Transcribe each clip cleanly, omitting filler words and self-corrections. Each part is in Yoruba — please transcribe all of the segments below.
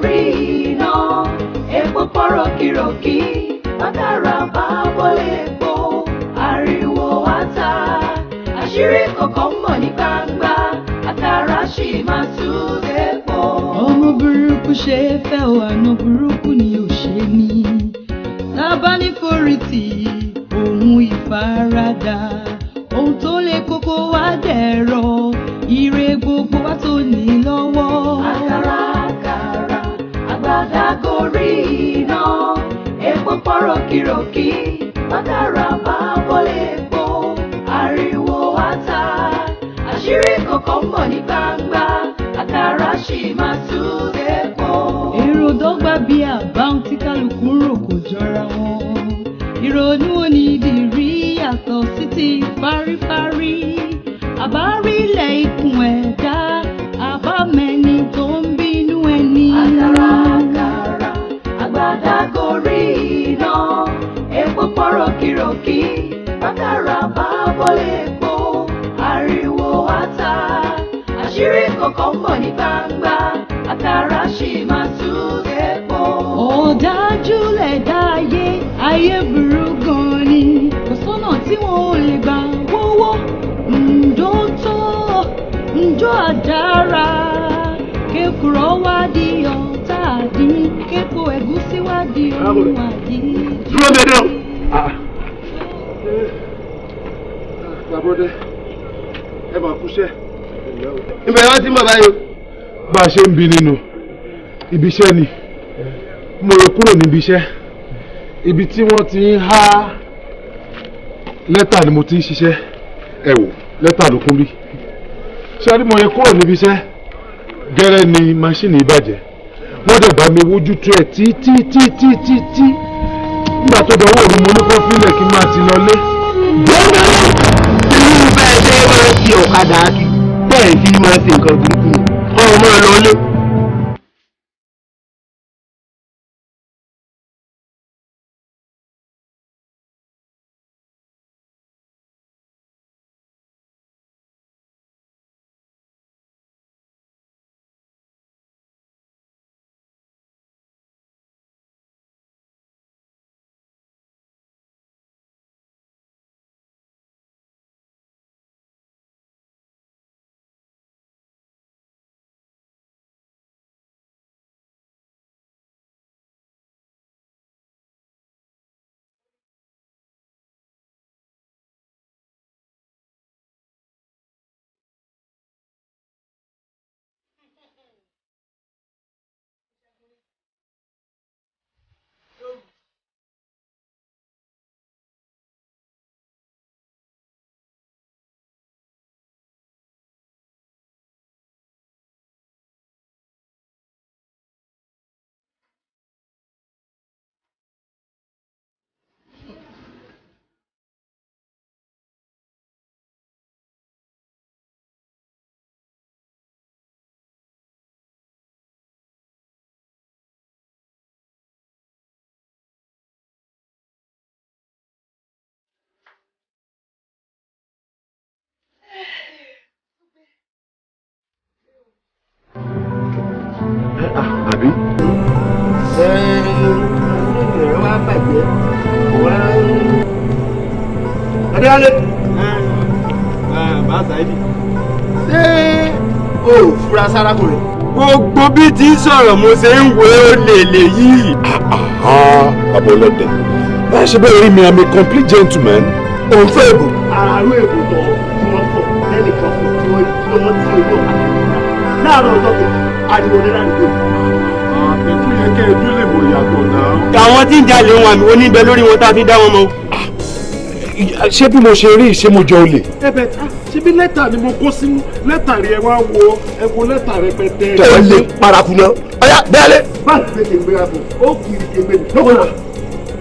gorí iná, epo pọ́n ròkìròkì, bákàrà bá bọ́lẹ̀ epo, ariwo ata, àṣírí kọ̀ọ̀kan mọ̀ ní gbangba, àkàrà ṣì máa tú epo. Ọmọ burúkú ṣe é fẹ́ o, àna burúkú ni ò ṣe ní. Tábà ní forítì, òun ìfaradà. Ohun tó lè kókó wá dẹ̀rọ̀, ire gbogbo wa tó ní lọ́wọ́. Àkàrà àkàrà, àgbàdá gorí iná, epo pọ́n ròkìròkì, bákàrà bá bọ́lẹ̀ epo, ariwo ata, àṣírí kọ̀ọ̀kan mọ̀ ní gbangba, àkàrà ṣì máa tú epo. Èrò dọ́gba bí àbáhùn tí kálukú ń rò kò jọra wọn. Ìrònú onídìrí yàtọ̀ sí ti fárífárí. Àbárílẹ̀ ikùn ẹ̀dá, àbámẹ́ni tó ń bínú ẹni. Àkàrà àkàrà, àgbàdá gorí iná, epo pọ́n ròkìròkì, bákàrà bá bọ́lẹ̀ epo, ariwo ata, àṣírí kọ̀ọ̀kan mọ̀ ní gbangba, àkàrà ṣì máa tú epo. Ọ̀dájú lẹ̀dá ayé, ayé burú gan ni. Kò sọ́nà tí wọn ò lè gbà wówó. Ǹjọ́ tó ǹjọ́ àdára. Kékùrọ́ wá di ọ̀tá àdín, képo ẹ̀gúsí wá di ohun àdín. Dúró dédé o. Bàbá ọdẹ, ẹ máa kúṣẹ́. Ibẹ̀ wá sí bàbá yìí. Bá a ṣe ń bi nínú ibi iṣẹ́ ni mo lè kúrò níbi iṣẹ́, ibi tí wọ́n ti ń há lẹ́tà ni mo ti ń ṣiṣẹ́. Ẹ wò, lẹ́tà ló kún bí. Ṣé rí, mo yẹ kúrò níbi iṣẹ́ gẹ́rẹ́ ni máṣíìnì ìbàjẹ́, wọ́n dẹ̀ bá mi wójútó ẹ̀ tí tí tí tí tí tí. Nígbà tó dọwọ́ òru, mo ní kó fílẹ̀ kí n máa ti lọlé. Irú bẹ́ẹ̀ ṣe máa ń ṣe ọ̀kadà kí bẹ́ẹ̀ fi máa ṣe nǹkan burúkú ọ̀rọ̀ máa lọlé. Àbí? Ẹ ẹ wá bàjẹ́ wá. Adéwálé. Bá Saidi. Ṣé o ò fura sárákùnrin? Gbogbo bí ti ń sọ̀rọ̀ mo ṣe ń wo olè lè yìí. Bàbá ọlọ́dẹ, bá a ṣe bẹ́ẹ̀ rí mi, I'm a complete gentleman. Òun fẹ́ èbò. Àrùn èbò tọ̀ tí wọ́n fọ̀ lẹ́nìkan fún tí wọ́n tí wọ́n tí ojú ọ̀pá láàárọ̀ ọjọ́ kejì ariwo ní ládùúgbò. Àbẹ̀tún yẹ kẹ́ ẹ dún lè mọ̀ ìyàtọ̀ náà. Àwọn tí ń jalè wọn àmì oníbẹ̀ lórí wọn tá a fi dá wọn mọ̀. Ṣé bí mo ṣe rí, ṣé mo jọ olè? Ẹbẹ ṣé bí lẹ́tà ni mo kó sínú lẹ́tà rí, ẹ wá wo, ẹ wo lẹ́tà rẹpẹtẹ. Ẹ lè paraku náà. Ọ̀yá bẹ́ẹ̀lẹ̀. Báàgì gbé kéńgbé wa fún ó kiri kéńgbé mi. Lóko náà.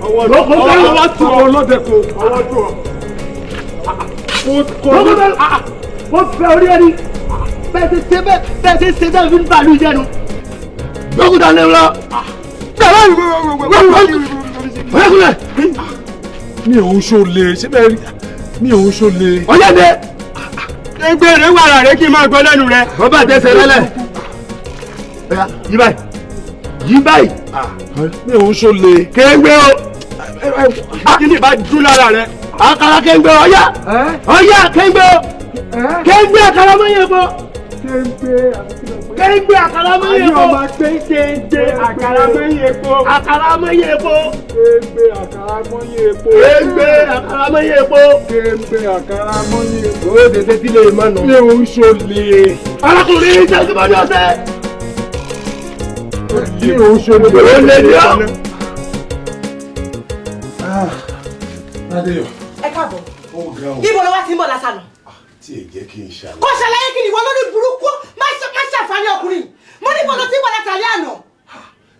Ọwọ́ ọwọ́ tó ọ ọlọ́dẹ kò ọwọ́ tó ọ. Lóko náà. Wọ́n fẹ́ orí ẹni. Bẹ́ẹ̀ ṣe ṣe bẹ́ẹ̀ bẹ́ẹ̀ ṣe ṣe bẹ́ẹ̀ fi ń bàlú jẹ́nu. Lóko náà lè lọ. Mi ò ń ṣolè, ṣé bẹ́ẹ̀ rí mi ò ń ṣolè. Ọ̀yá dé. Ẹgbẹ́ rẹ̀ wàrà rẹ̀ kí n máa gbọ́ lẹ́nu rẹ̀. Wọ́n bá tẹ̀sẹ̀ lẹ́lẹ̀. Ọ̀yá yí báyìí. Yí báyìí. Mi ò ń ṣọlẹ̀. Kéńgbé o. Kí ni ìbá dún lára rẹ? Àkàrà kéńgbé ọ̀yá. Ọ̀yá kéńgbé o. Kéńgbé àkàrà mọ́yẹ̀ epo. Kéńgbé àkàrà mọ́yẹ̀ epo. Ayé ọmọ pé kéńgbé àkàrà mọ́yẹ̀ epo. Àkàrà mọ́yẹ̀ epo. Kéńgbé àkàrà mọ́yẹ̀ epo. Kéńgbé àkàrà mọ́yẹ̀ epo. Kéńgbé àkàrà mọ́yẹ̀ epo. Ó tètè tí lè mọ̀ nù. Mi ò ń ṣọlẹ̀. Arákùnrin ṣe kí mo ní ọ̀sẹ̀. Mi ò ń ṣọlẹ̀. Ó lè ní ọ́. Adéyọ̀. Ẹ káàbọ̀. Ó ga o. Ibo ló wá ti ń bọ̀ lásàlù? Tí ẹ jẹ́ kí n ṣàlàyé. Kò ṣàlàyé kí ni ìwọ lórí burúkú má ṣàǹfààní ọkùnrin. Mo ní ibo ló ti ń bọ̀ látàlẹ́ àná.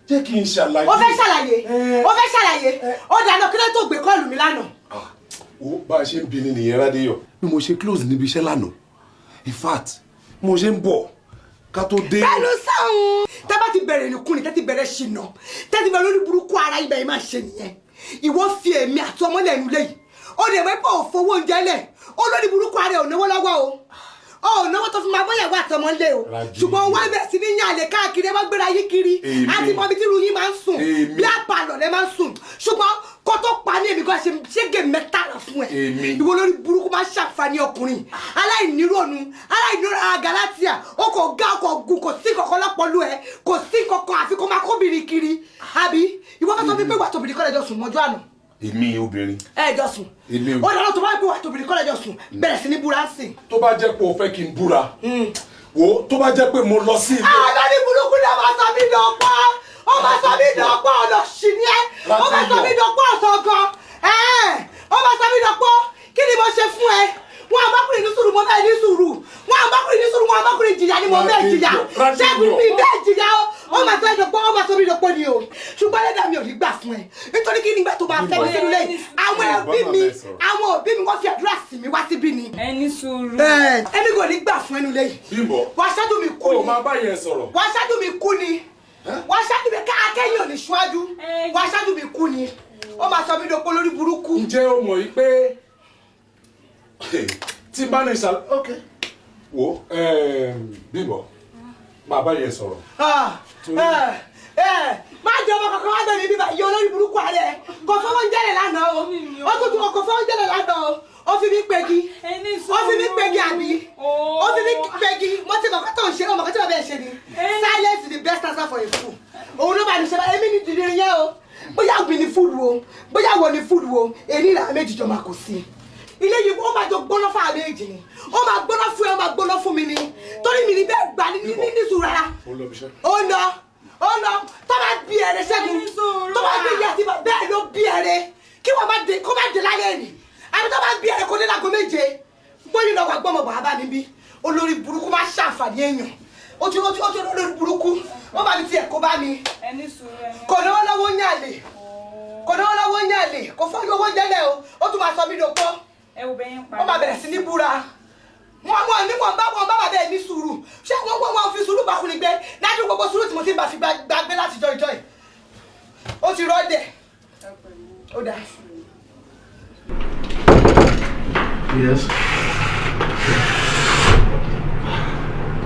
Jẹ́ kí n ṣàlàyé. Ó fẹ́ ṣàlàyé. Ó fẹ́ ṣàlàyé. Ó dáná kí ló tó gbé kọ́ọ̀lù mi lánàá. Wo bá a ṣe ń bi ni nìyẹn Rádéyọ̀. Bí mo ṣe close níbi iṣẹ́ lánàá. In fact, mo ṣe ń bọ̀ ká tó dé. Pẹ̀lú sáhùn. Tẹ́ bá ti bẹ̀rẹ̀ nìkúni, tẹ́ ti bẹ̀rẹ̀ ṣìnà, tẹ́ ti bẹ̀rẹ̀ lórí burúkú ara ibẹ̀ yìí máa ṣe nìyẹn. Ìwọ fi èmi àti ọmọ lẹ́nu lẹ́yìn. Ó lè mọ̀ pé òfowó oúnjẹ lẹ̀. Ó lórí burúkú ara ẹ̀ ò náwó lọ́wọ́ o. Ó náwó tó fi máa bọ́yàwó àtọmọ lé o. Ṣùgbọ́n wọ́n bẹ̀rẹ̀ sí ní yàn àlè káàkiri, ẹ má gbéra yín kiri. Àti mọ̀bí tí irú yín máa ń sùn. Bí àpàlọ̀ lẹ máa ń sùn. Ṣùgbọ́n kó tó pa ní èmi gan ṣe ṣége mẹ́tàlá fún ẹ. Ìwọ lórí burúkú máa ń ṣàǹfààní ọkùnrin. Aláìníròònú, aláìníròònú Galatia, ó kò ga ọkọ̀ gùn, kò sí kankan lọ́pọ̀lú ẹ, kò sí kankan àfi kó máa kóbìnrin kiri. Àbí ìwọ fẹ́ sọ fún mi pé wà tóbìnrin kọ́ lẹ́jọ́ sùn mọ́jú àná. Èmi obìnrin. Ẹ jọ sùn. Èmi Ó dáná tó bá gbé wà tóbìnrin kọ́ lẹ́jọ́ sùn, bẹ̀rẹ̀ sí ní búra sí. Tó bá jẹ́ pé o fẹ́ kí n búra. Wo tó bá jẹ́ pé mo lọ sí ilé. Àlọ́ burúkú ni ọmọ sọ mí dọ̀pọ̀. Ọmọ sọ mí dọ̀pọ̀ ọ̀nà ṣì ní ẹ́. Ọmọ sọ mí dọ̀pọ̀ ọ̀sán gan. Ọmọ sọ mí dọ̀pọ̀. Kí ni mo ṣe fún ẹ? Wọn àbákùnrin ní sùúrù mo bẹ́ẹ̀ ní sùúrù. Wọn àbákùnrin ní sùúrù wọn àbákùnrin jìyà ni mo bẹ́ẹ̀ jìyà. Ṣẹ́gun mi bẹ́ẹ̀ jìyà o. Ó máa sọ ìdọ̀pọ̀ ó máa sọ mí dọ̀pọ̀ ni o. Ṣùgbọ́n ẹlẹ́dàá mi ò ní gbà fún ẹ. Nítorí kí nígbà tó máa fẹ́ mi sínú lẹ́yìn. Àwọn ẹbí mi àwọn òbí mi wọ́n fi àdúrà sí mi wá síbí ni. Ẹ ní sùúrù. Èmi kò ní gbà fún ẹnu lẹ́yìn. Bímbọ́. Wàá ṣáájú mi kú ni. Ó máa bá yẹn sọ̀rọ̀. Wàá ṣáájú mi kú ni. Wàá ṣáájú mi akẹ́yìn ò ní ṣáájú. Wàá ṣáájú mi kú ni. Ó máa sọ mí dọ̀pọ̀ lórí burúkú. Ǹjẹ́ o mọ̀ yìí pé tí n bá ní ìsàlẹ̀ ok wo Bímbọ́ máa bá yẹn sọ̀rọ̀. Má jẹ́ ọmọ kankan wá bẹ̀rẹ̀ bíbá yìí olórí burúkú ààrẹ kò fọwọ́ ń jẹ́lẹ̀ lánàá o. Ó tún tún kò fọwọ́ ń jẹ́lẹ̀ lánàá o. Ó fi mí pegi. Ó fi mí pegi àbí. Ó fi mí pegi. Mo ti mọ̀ kọ́tọ̀ ń ṣe ọmọ kọ́tọ̀ bẹ́ẹ̀ ṣe ni. Silence is the best answer for a fool. Òun ló bá ní ṣe bá èmi ní dìde yẹn o. Bóyá òbí ni fúlù o, bóyá wọ ni fúlù o, èyí ìlànà méjì jọ máa kò sí. Ilé yìí ó máa jọ gbóná fún àmì èjì ni. Ó máa gbóná fún ẹ, ó máa gbóná fún mi ni. Torí mi ni bẹ́ẹ̀ gbà ní ní sùúrù rárá. Ó lọ, ó lọ, tó bá bí ẹrẹ Ṣẹ́gun, tó bá bí ìyá àti bàbá bẹ́ẹ̀ ló bí ẹrẹ. Kí wọ́n má dé, kó má dé lálẹ́ ni. Àbí tó bá bí ẹrẹ kó dé láago méje. Bóyá lọ wà gbọ́mọ̀ bàbá mi bí. Olórí burúkú máa ṣàǹfààní èèyàn. Ó ti olórí burúkú. Ó bá mi tiẹ̀ kó bá mi. Kò náwó lọ́wọ́ ń yàlè. Kò náwó lọ́wọ́ ń yàlè. Kò fọ́ owó jẹ́lẹ̀ o. Ó tún máa sọ mí dòpó. Ó máa bẹ̀rẹ̀ sí ní búra. Wọ́n ní wọ́n bá bàbá ẹ̀ ní sùúrù. Ṣé wọ́n fi sùúrù bá kùnrin gbé? Láti gbogbo sùúrù tí mo ti ń bá fi gbàgbé láti jọ ìjọ yìí. Ó ti rọ́ọ̀dẹ̀. Ó dáa. Yes.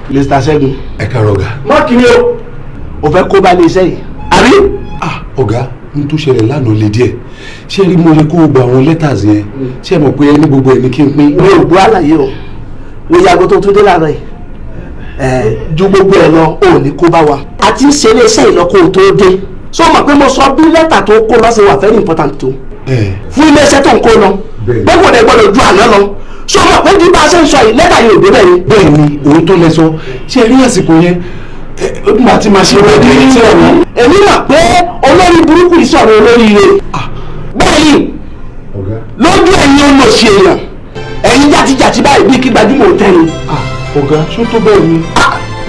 Mr. Ṣẹ́gun. Ẹ káàárọ̀ ọ̀gá. Má kiri o. O fẹ́ kó bá lè ṣe yìí. Àbí? Ah ọ̀gá, n tó ṣẹlẹ̀ lánàá le díẹ̀. Ṣé rí mo lè kó gbogbo àwọn letters yẹn? Ṣé ẹ mọ̀ pé ẹni gbogbo ẹ̀ ní kí n pín? Mi ò gbọ́ àlàyé o. Wo yago tó tún dé láàárọ̀ yìí. Ju gbogbo ẹ̀ lọ, ò ní kó bá wa. A ti ń ṣe iléeṣẹ́ yìí lọ kó o tó dé. Ṣé o mọ̀ pé mo sọ bí lẹ́tà tó kó lọ ṣe wà very important tó? Fún iléeṣẹ́ tó ń kó lọ. Gbogbo rẹ̀ gbọ́dọ̀ ju àná lọ. Ṣé o mọ̀ pé bí bá a ṣe ń sọ yìí lẹ́tà yìí ò dé bẹ́ẹ̀ ni? Bẹ́ẹ̀ ni, òun tó lẹ sọ. Ṣé ẹ rí àsìkò yẹn? Nígbà tí màá ṣe wẹ́ẹ̀dì tí ẹ̀ wọ́n. Èmi mọ̀ pé olórí burúkú yìí sọ̀rọ̀ olóríire. Bẹ́ẹ̀ ni, lójú ẹ̀yin olóṣì èèyàn, ẹ̀yin jàtijàti báyìí bí kí gbajúmọ̀ ò tẹ́ni. Ọ̀gá, ṣó tó bẹ́ẹ̀ ni?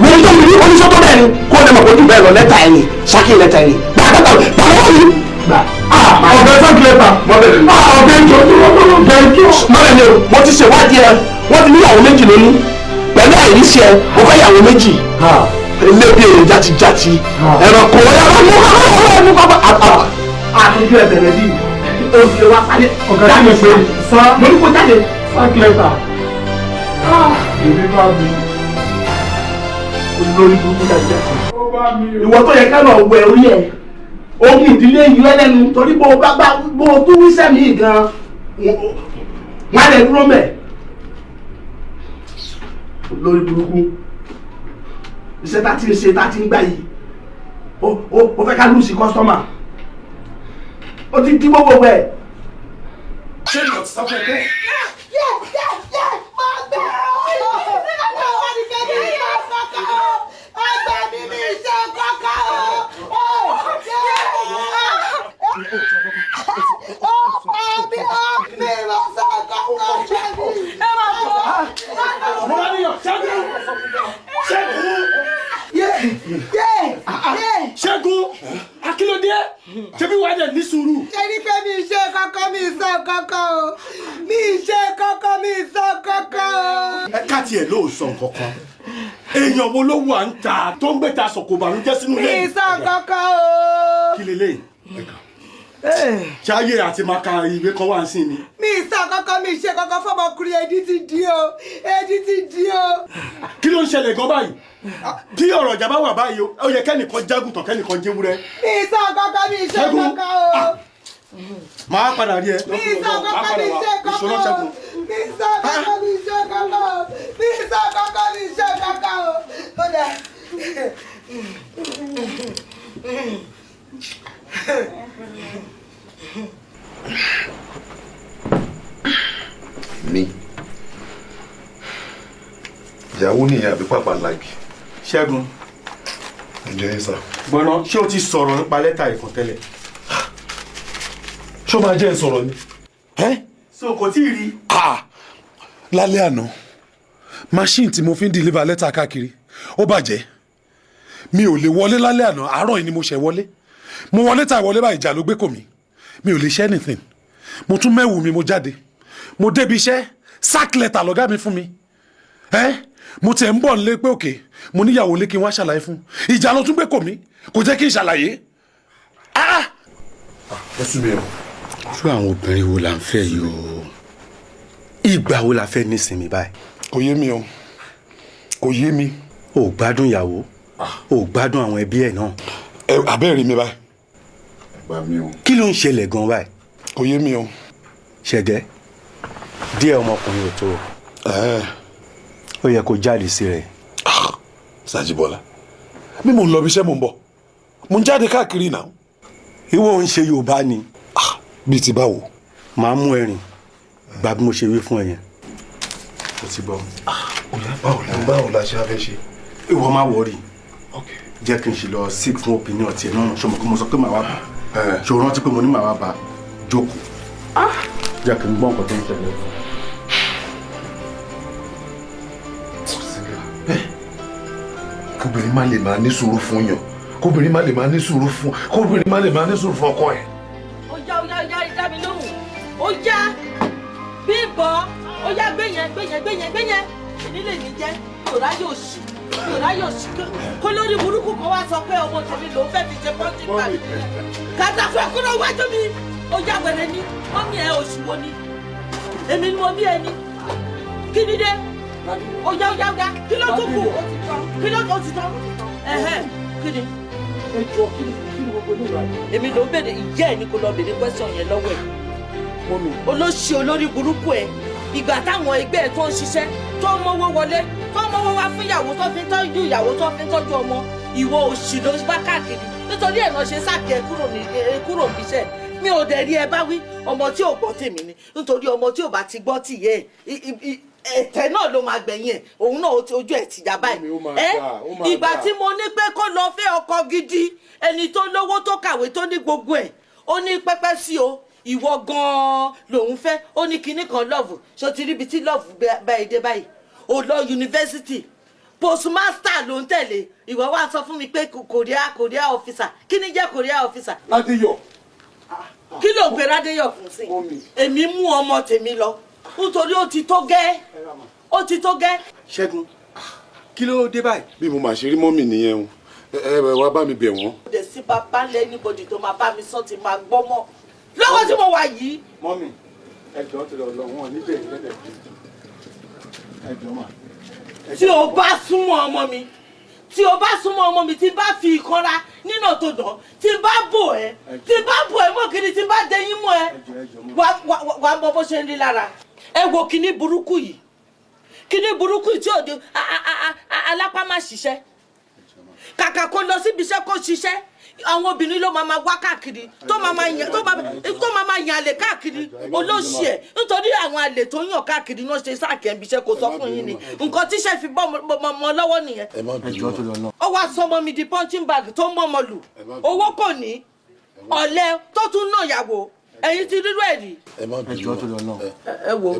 Wọ́n tó mi ní oníṣó tó bẹ́ẹ̀ ni, kó lè mọ̀ pé ojú bẹ́ẹ̀ lọ lẹ́tà ẹ̀yìn, sákì lẹ́tà ẹ̀yìn. Gbà. Ọ̀gá sákì lẹ́tà. Ọ̀gá ìjọ Mọ́lẹ̀ ni o, mo ti ṣèwádìí ẹ, wọ́n ti níyàwó méjì lónìí. Pẹ̀lú àìríṣẹ́ ẹ, mo fẹ́ yàwó méjì. Elébi èrò jatijati ẹranko ọ̀yà mú kọ́kọ́ mú kọ́kọ́ àtúntò ẹ̀ bẹ̀rẹ̀ bí oṣù wa parí ọ̀gá tí mo pè é mo ní kó jáde. Sáà lẹ́tà. Èmi bá mi. Olórí burúkú jatijati. Ìwọ tó yẹ ká lọ wẹ orí ẹ, ogun ìdílé yìí ẹlẹ́nu torí bó o bá bó o tún wíṣẹ́ mi gan wọn á lè dúró mẹ́. Lórí burúkú iṣẹ́ tá ti ń ṣe tá ti ń gbà yìí, ó fẹ́ ká lùsì kọ́sítọ́mà, ó ti dín gbogbo ẹ̀. Ṣé lọ ti sáfẹ́ pé. Ṣẹ́gun, akílódé, ṣebí wàá dẹ̀ ní sùúrù. Ṣé ní pé mi ṣe kankan, mi sọ kankan o, mi ṣe kankan, mi sọ kankan o. Ẹ ká tiẹ̀ ló sọ nǹkan kan. Èèyàn wo ló wà ń ta tó ń gbé ta sọ̀kò bànújẹ́ sínú ilé? Mi sọ kankan o. Kí leléyìí? Ṣáyé àti máa ka ìwé kan wá sí ni. Mi sọ kankan, mi ṣe kankan fọmọkùnrin, ẹdí ti di o, ẹdí ti di o. Kí ló ń ṣẹlẹ̀ gan báyìí? Bí ọ̀rọ̀ ìjà bá wà báyìí, ó yẹ kẹ́nìkan jágùtàn, kẹ́nìkan jẹ́wúrẹ́. Mi sọ kankan, mi ṣe kankan o. Màá padà rí ẹ. Mi sọ kankan, mi ṣe kankan o. Mi sọ kankan, mi ṣe kankan o. Mi sọ kankan, mi ṣe kankan o. Ó dà. Mi ìyàwó nìyẹn àbí pàpà làgì. Ṣẹ́gun. Ǹjẹ́ yín sá. Gbọ́nà, ṣé o ti sọ̀rọ̀ nípa lẹ́tà ìfọ̀n tẹ́lẹ̀? Ṣó máa jẹ́ ìsọ̀rọ̀ ni? So kò tí ì rí. Lálẹ́ àná, machine tí mo fi ń deliver lẹ́tà káàkiri ó bàjẹ́. Mi ò lè wọlé lálẹ́ àná, àárọ̀ yìí ni mo ṣẹ̀ wọlé. Mo wọlé ta ìwọlé báyìí, ìjà ló gbé kò mí. Mi ò lè ṣe anything. Mo tún mẹ́wù mi, mo jáde. Mo débi iṣẹ́, sack letter lọ́gá mi fún mi. Mo tiẹ̀ ń bọ̀ nílé pé òkè mo níyàwó lé kí n wá ṣàlàyé fún. Ìjà ló tún gbé kò mí, kò jẹ́ kí n ṣàlàyé. Ẹ sú mi o. Irú àwọn obìnrin wo là ń fẹ́ yìí o? Ìgbà wo la fẹ́ nísinmi báyìí? Kò yé mi o, kò yé mi. O ò gbádùn ìyàwó, o ò gbádùn àwọn ẹbí ẹ̀ náà. Ẹ abẹ́rẹ́ mi báyìí. Gbà mí o. Kí ló ń ṣẹlẹ̀ gan báyìí? Kò yé mi o. Ṣẹ̀gẹ́, díẹ̀ ọmọkùnrin ò tó o. Ó yẹ kó jáde sí rẹ̀. Sàjìbọ́lá, bí mò ń lọ ibi iṣẹ́ mò ń bọ̀, mò ń jáde káàkiri náà. Ìwọ ń ṣe Yorùbá ni. Bíi ti báwo? Màá mú ẹrìn gbà bí mo ṣe wí fún ẹ yẹn. O ti gbọ́. Báwo la ṣe fẹ́ ṣe? Ìwọ má wọrí. Jẹ́ kí n ṣe lọ seek fún opinion tiẹ̀ náà. Ṣé o mọ̀ pé mo sọ pé màá wá bá? Ṣé o rántí pé mo ní màá wá bá? Jókòó. Jẹ́ kí n gbọ́ nǹkan tó ń ṣẹlẹ̀. Kóbìnrin má lè máa ní sùúrù fún yàn. Kóbìnrin má lè máa ní sùúrù fún. Kóbìnrin má lè máa ní sùúrù fún ọkọ ẹ̀. Ó yá, ó yá, ó yá, dá mi lóhùn. Ó yá, Bímbọ́, ó yá, gbé yẹn, gbé yẹn, gbé yẹn, gbé yẹn. Èmi lè ní jẹ́, mi ò ráyè òṣì, mi ò ráyè òṣì. Kó lórí burúkú kan wá sọ pé ọmọ tèmi lòún fẹ́ fi ṣe pọ́ńtì pàdé. Kàtà fún ẹkúrò wájú mi. Ó yá wẹ̀rẹ̀ ni, mọ́mí ẹ òṣì wo ni? Èmi ni mo bí ẹni. Kí ni dé? Ó yá, ó yá, ó yá. Kí ló tún kù? Kí ló tún ti tán? Ẹ̀hẹ́n, kí ni? Ẹ jọ, kí ni gbogbo ní ìwà yìí? Èmi ló ń bèrè, ìyá ẹ̀ ní kó lọ bèrè question yẹn lọ́wọ́ ẹ̀. Olóṣì olórí burúkú ẹ̀, ìgbà táwọn ẹgbẹ́ ẹ̀ tó ń ṣiṣẹ́ tó ń mówó wọlé tó ń mówó wá fún ìyàwó tó fi ń tọ́jú ìyàwó tó fi ń tọ́jú ọmọ, ìwọ òṣì ló bá káàkiri nítorí ẹ̀ náà ṣe sáàkì ẹ kúrò níṣẹ́. Mi ò dẹ̀ rí ẹ bá wí, ọmọ tí ò gbọ́ tèmi ni, nítorí ọmọ tí ò bá ti gbọ́ tìyẹ́ ẹ̀ ẹ̀tẹ̀ náà ló máa gbẹ̀yìn ẹ̀, òun náà ojú ẹ̀ ti já báyìí. Ìgbà tí mo ní pé kó lọ fẹ́ ọkọ gidi, ẹni tó lówó tó kàwé tó ní gbogbo ẹ̀, ó ní pẹ́pẹ́ sí o, ìwọ gan-an lòun fẹ́, ó ní kinní kan lọ́ọ̀fù. Ṣó ti ríbi tí lọ́ọ̀fù bá ẹ dé báyìí? Ó lọ yunifásitì, postmaster ló ń tẹ̀lé. Ìwọ wá sọ fún mi pé Korea officer. Kí ni jẹ́ Korea officer? Ládéyọ̀. Kí ló ń pe Ládéyọ̀ fún sí? Èmi mú ọmọ tèmi lọ nítorí ó ti tó gẹ́, ó ti tó gẹ́. Ṣẹ́gun, kí ló dé báyìí? Bí mo máa ṣe rí mọ́mì nìyẹn o, ẹ wá bá mi bẹ̀ wọ́n. Kò dé sí bàbá lẹ́ anybody tó máa bá mi sọ ti máa gbọ́ mọ́ lọ́wọ́ tí mo wà yìí. Mọ́mì, ẹ jọ̀ọ́ ti lọ lọ wọn níbẹ̀ lẹ́lẹ̀, ẹ jọ̀ọ́ mà. Tí o bá súnmọ́ ọmọ mi, Tí o bá súnmọ́ ọmọ mi, tí n bá fi ìkanra nínà tó dàn, tí n bá bò ẹ́, tí n bá bò ẹ́ mọ́ kiri, tí n bá dẹyìn mọ́ ẹ, wà á mọ bó ṣe ń rí lára. Ẹ wo kíní burúkú yìí, kíní burúkú yìí tí ò di alápá má ṣiṣẹ́. Kàkà kó lọ síbi iṣẹ́ kó ṣiṣẹ́, àwọn obìnrin ló máa wá káàkiri, tó máa máa yàn àlè káàkiri, olóṣì ẹ̀ nítorí àwọn àlè tó yàn káàkiri náà ṣe sáàkì ẹ̀ ń bíṣẹ́. Kò sọ fún yín ni nǹkan tíṣẹ́ fi bọ́ mọ́ lọ́wọ́ nìyẹn. Ó wá sọmọ mi di punching bag tó ń mọ́mọ lù, owó kò ní, ọ̀lẹ tó tún náà yàwó. Ẹ̀yin ti rírú ẹ̀ rí. Ẹ má bínú, ẹ wo,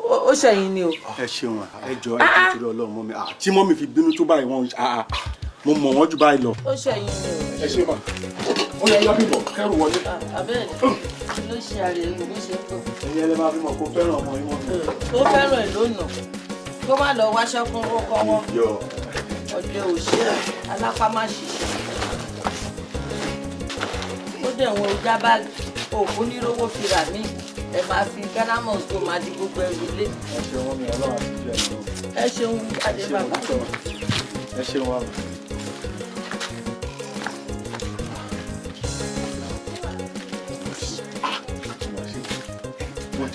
ó ṣẹ̀yìn ni o. Ẹ ṣeun, ẹ jọ̀ọ́, ẹ jọ̀ọ́ torí Ọlọ́run mọ́ mi tí mọ́ mi fi bínú tó báyìí wọ́n mo mọ̀ wọ́n jù báyìí lọ. Ó ṣẹ̀yìn ni o. Ẹ ṣe mà, ó yẹ yá bíbọ̀ kẹ́rù wọlé. Abẹ́rẹ́ ló ṣe àrẹ ìlú bó ṣe ń bọ̀. Ẹ̀yin ẹlẹ́ máa fi mọ̀ kó fẹ́ràn ọmọ yín mọ́ mi. Ó fẹ́ràn ẹ̀ lónà, kó má lọ wáṣẹ́ fún ọkọ wọn. Ọ̀dẹ òṣè alápá má ṣiṣẹ́. Ó dẹ̀ wọn ò já báàgì òkú nírówó fi rà mí, ẹ máa fi Ghana must go máa di gbogbo ẹrù lé. Ẹ ṣeun wọn mi, Ọlọ́run àti ìjọ ẹ. Ẹ ṣeun adé bàbá. Ẹ ṣeun wa.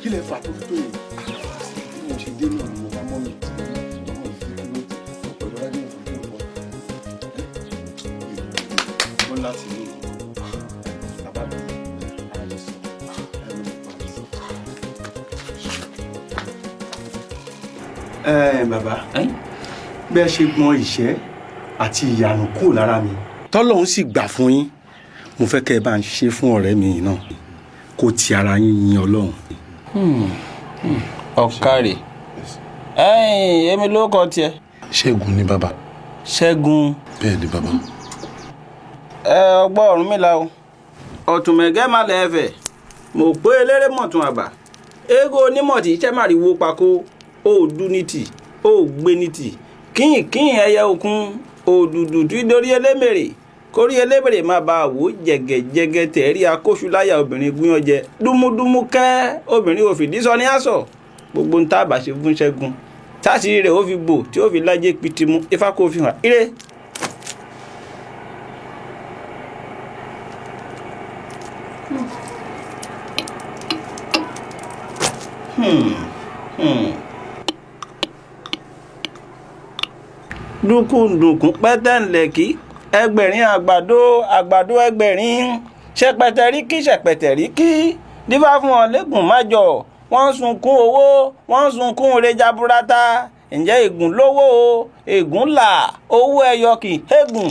Kí lè fà tó fi tó yìí? Bí mo ṣe dé náà ni mo bá mọ́ mi tí wọ́n fi dúró pẹ̀lú rájò ìfòjú ìfọ̀. Ó láti ní bàbá mi ara lè sọ ẹnu nípa mi. Ẹ bàbá, bẹ́ẹ̀ ṣe gbọ́n ìṣẹ́ àti ìyànú kúrò lára mi. Tọ́lọ́hún sì gbà fún yín. Mo fẹ́ kẹ́ ẹ bá ń ṣe fún ọ̀rẹ́ mi yìí náà, kó ti ara yín yin Ọlọ́run. Ọ̀kàrẹ̀, èmi ló kọ tiẹ̀. Ṣẹ́gun ni bàbá. Ṣẹ́gun. Bẹ́ẹ̀ ni bàbá. Ẹ ọgbọ́n Ọ̀rúnmìlà o, ọ̀tùnmẹ̀gẹ́ má lẹ̀ fẹ̀, mo pé eléré mọ̀tún àbà, eégún onímọ̀ tí iṣẹ́ má rí wo pako, ó dú ní tì, ó gbé ní tì, kíhìn ẹyẹ òkun, òdùdù tí dórí elémèrè, kórí elémèrè má bàa wò jẹ̀gẹ̀jẹ̀gẹ̀ tẹ̀rí akóṣuláyà obìnrin gúnyán jẹ, dúmúdúmú kẹ́ obìnrin òfìdí sọ ní àsọ. Gbogbo ń tá àbá ṣe fún Ṣẹ́gun táṣìírí rẹ̀ ó fi bò tí ó fi lájẹ́ pitimu, ifá kó fi hàn ire. Dúkùndùnkùn pẹ́tẹ́ǹlẹ̀kí ẹgbẹ̀rin àgbàdo àgbàdo ẹgbẹ̀rin ṣẹpẹtẹríkì ṣẹpẹtẹríkì dífá fún ọ lẹ́gùn májọ, wọ́n ń sunkún owó, wọ́n ń sunkún ire jaburata. Ǹjẹ́ ègún lówó o, ègún là owó ẹyọ kì í hégùn.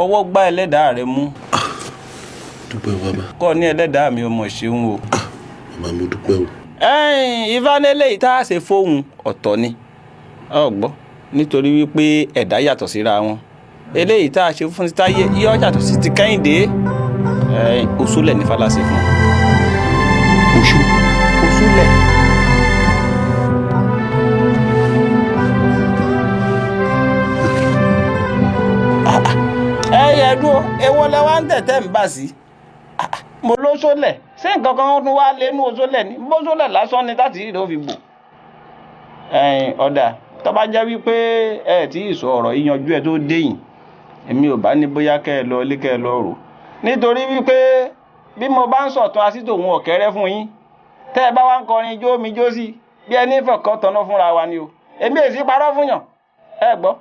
Ọwọ́ gbá ẹlẹ́dàá rẹ mú. Dúpẹ́ bàbá. Kọ́ ní ẹlẹ́dàá mi ò mọ̀ ṣeun o. Bàbá mo dúpẹ́ o. Ìfanilé yìí tá a ṣe fóun ọ̀tọ̀ ni ọ̀gbọ́, nítorí wípé ẹ̀dá yàtọ̀ síra wọn. Eléyìí tá a ṣe fún ti Táyé yọ yàtọ̀ sí ti Kẹ́hìndé. Oṣólẹ̀ ní Fálásì fún. Oṣù. Oṣólẹ̀. Ẹ yẹ dúró, èwo lẹ wá ń tẹ̀tẹ̀ ń bà sí? Mo lóṣólẹ̀, ṣé nǹkan kan tún wá lẹ́nu oṣólẹ̀ ni? Bóṣólẹ̀ lásán ni láti rí ló fi bò. Ọ̀dà tó bá jẹ́ wípé ẹ tí ì sọ ọ̀rọ̀ yíyanjú ẹ tó déyìn, èmi ò bá ní bóyá kẹ́ ẹ lọ ilé kẹ́ ẹ lọ rò. Nítorí wípé bí mo bá ń sọ̀tún asítò òun ọ̀kẹ́rẹ́ fún yín, tẹ́ ẹ bá wá ń kọrin ijó mi jó sí bí ẹni fọ̀kàn tọ̀nà fúnra wa ni o. Èmi èsì parọ́ fún yàn. Ẹ gbọ́,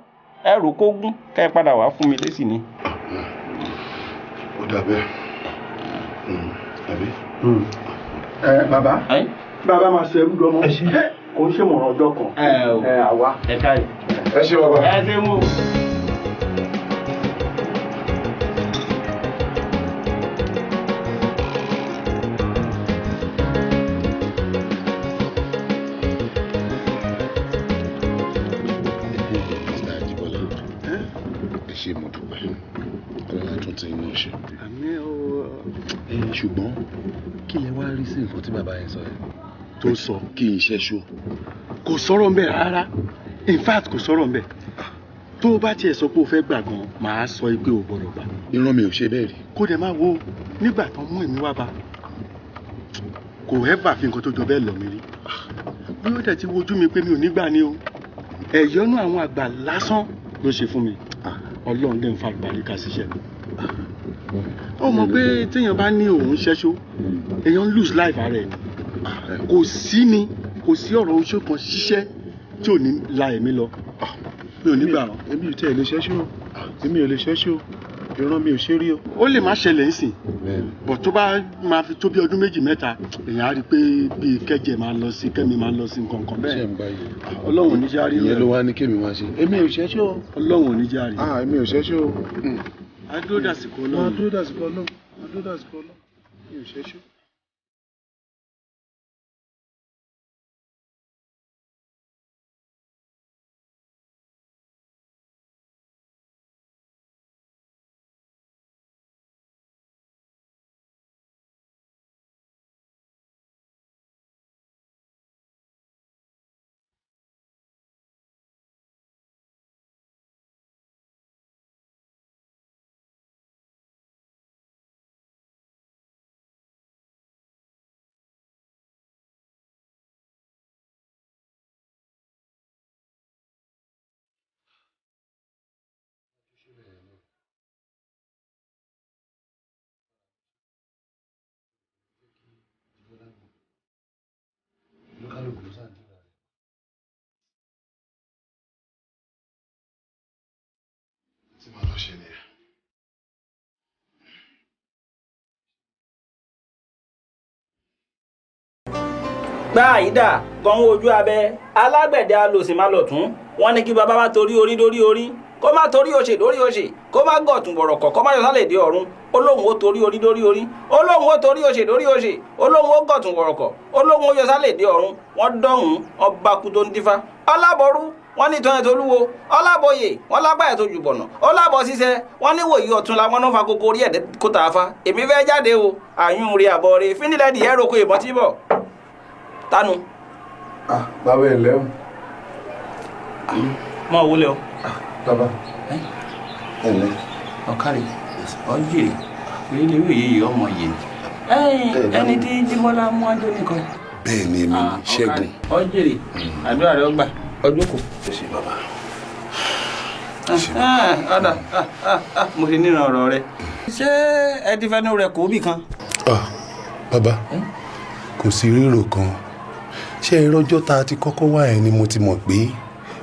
ẹ rò kó gún kẹ́ ẹ padà wá fún mi lésì ni. Ó dà bẹ́ẹ̀. Àbí? Ẹ bàbá, bàbá máa ṣe ẹrú dọmọ. Kò ń ṣèmọ̀ràn ọjọ́ kan. Ẹ àwa. Ẹ káyọ̀. Ẹ ṣé bàbá. Ẹ ṣé mú. Mr. Ajibola, ẹ ṣé mo dúpẹ́. Ọlọ́run tún ti inú ṣe. Àmín o. Ṣùgbọ́n kí lẹ wá rí sí nǹkan tí bàbá yẹn sọ yẹn? Tó sọ kí n ṣẹ́ṣó. Kò sọ̀rọ̀ ń bẹ̀ rárá. In fact, kò sọ̀rọ̀ ń bẹ̀. Tó o bá tiẹ̀ sọ pé o fẹ́ gbà gan, màá sọ pé o gbọ́dọ̀ gbà. Irun mi ò ṣe bẹ́ẹ̀ rí. Kó dẹ̀ máa wo nígbà tán mú èmi wá bá. Kò ẹ́fà fi nǹkan tó jọ bẹ́ẹ̀ lọ̀ mí rí. Bí ó dẹ̀ ti wojú mi pé mi ò ní gbà ni o. Ẹ̀yọ́nú àwọn àgbà lásán ló ṣe fún mi. Ọlọ́run dẹ̀ ń fa àlùbáríkà síṣẹ́ mi. Ó mọ̀ pé téèyàn bá ní òun ṣẹ́ṣó, èèyàn ń lose life ara ẹ̀ ni. Kò sí ni, kò sí ọ̀rọ̀ oṣó kan ṣiṣẹ́ tí ò ní la ẹ̀mí lọ. Mi ò ní gbà ọ́. Èmi ò tiẹ̀ lè ṣẹ́ṣó, èmi ò lè ṣẹ́ṣó, ìran mi ò ṣe rí o. Ó lè má ṣẹlẹ̀ ńsìn, bọ̀ tó bá máa fi tó bí ọdún méjì mẹ́ta, èèyàn á rí i pé bíi kẹ́jẹ̀ máa lọ sí, kẹ́mi máa lọ sí nǹkan kan bẹ́ẹ̀. Ṣé ń báyìí? Ọlọ́run ò ní jẹ́ á rí Ìyẹn ló wá ní kémi wá ṣe. Èmi ò ṣẹ́ṣó. Ọlọ́run ò ní jẹ́ á rí. Èmi ò ṣẹ́ṣó. A dúró dàsìkò Ọlọ́run. A dúró dàsìkò Ọlọ́run. A dúró dàsìkò Ọlọ́run. Mi ò ṣẹ́ṣó. Tí màá lọ ṣe nìyẹn. Gbá àyídà gan ojú abẹ alágbẹ̀dẹ alòsì má lọ tún wọn ní kí bàbá bá torí orí lórí orí, kó má torí òṣè lórí òṣè, kó má gọ̀tún bọ̀rọ̀kọ̀, kó má yọ sálẹ̀ dé ọ̀run. Ó lóun ó torí orí lórí orí, ó lóun ó torí òṣè lórí òṣè, ó lóun ó gọ̀tún bọ̀rọ̀kọ̀, ó lóun ó yọ sálẹ̀ dé ọ̀run. Wọ́n dọ̀hún ọba kú tó ń dífá. Ọlábọ̀rú wọ́n ní tọ́yẹ̀ tó lúwo, ọlábọ̀yè wọ́n lápá ẹ̀ tó jù bọ̀nà, ọlábọ̀ ṣiṣẹ́ wọ́n ní wòye ọ̀tún la wọ́n náà fa kókó orí ẹ̀ kó tà á fa. Èmi fẹ́ jáde o, àyùn rí àbọ̀ rè fínilẹ̀ dìé roko ìbọn tí bọ̀ tánu. Bàbá ẹ̀ lẹ́wọ̀n. Mọ wọlé o. Bàbá ẹ̀ lẹ́. Ọ̀kárì ọ̀jèrè orílẹ̀-èdè yìí ọmọ yìí. Ẹni tí Jíbọ́lá mú ájọ nìkan. Bẹ́ẹ̀ ni èmi ni Ṣẹ́gun. Ọ̀jèrè àdúrà rẹ̀ ọgbà ọjọ́ kò. Ẹ ṣé bàbá. Ọ̀dà mo ti níran ọ̀rọ̀ rẹ. Ṣé ẹ ti fẹ́nu rẹ̀ kó bì kan? Bàbá, kò sí rírò kan. Ṣé irọ́jọ́ ta ti kọ́kọ́ wá ẹ ni mo ti mọ̀ pé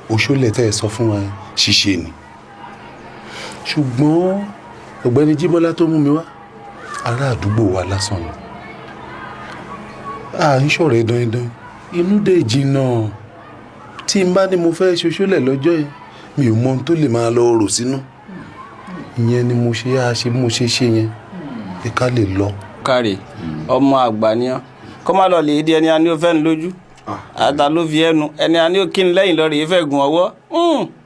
oṣólẹ̀ tẹ́ ẹ sọ fún wa ṣíṣe ni. Ṣùgbọ́n ọ̀gbẹ́ni Jíbọ́lá tó mú mi wá, ará àdúgbò wa lásán ni. À ń ṣọ̀rẹ́ dandan, inú dẹ̀ jìnnà. Tí n bá ní mo fẹ́ ṣoṣólẹ̀ lọ́jọ́ yẹn, mi ò mọ ohun tó lè máa lọ rò sínú. Ìyẹn ni mo ṣe á ṣe bí mo ṣe ṣe yẹn, pé ká lè lọ. Káre ọmọ àgbà ni ọ́, kó má lọ lè di ẹni a ní ó fẹ́ ní lójú, ata ló fi ẹnu ẹni a ní ó kí ni lẹ́yìn lọ rèé fẹ́ gùn ọwọ́.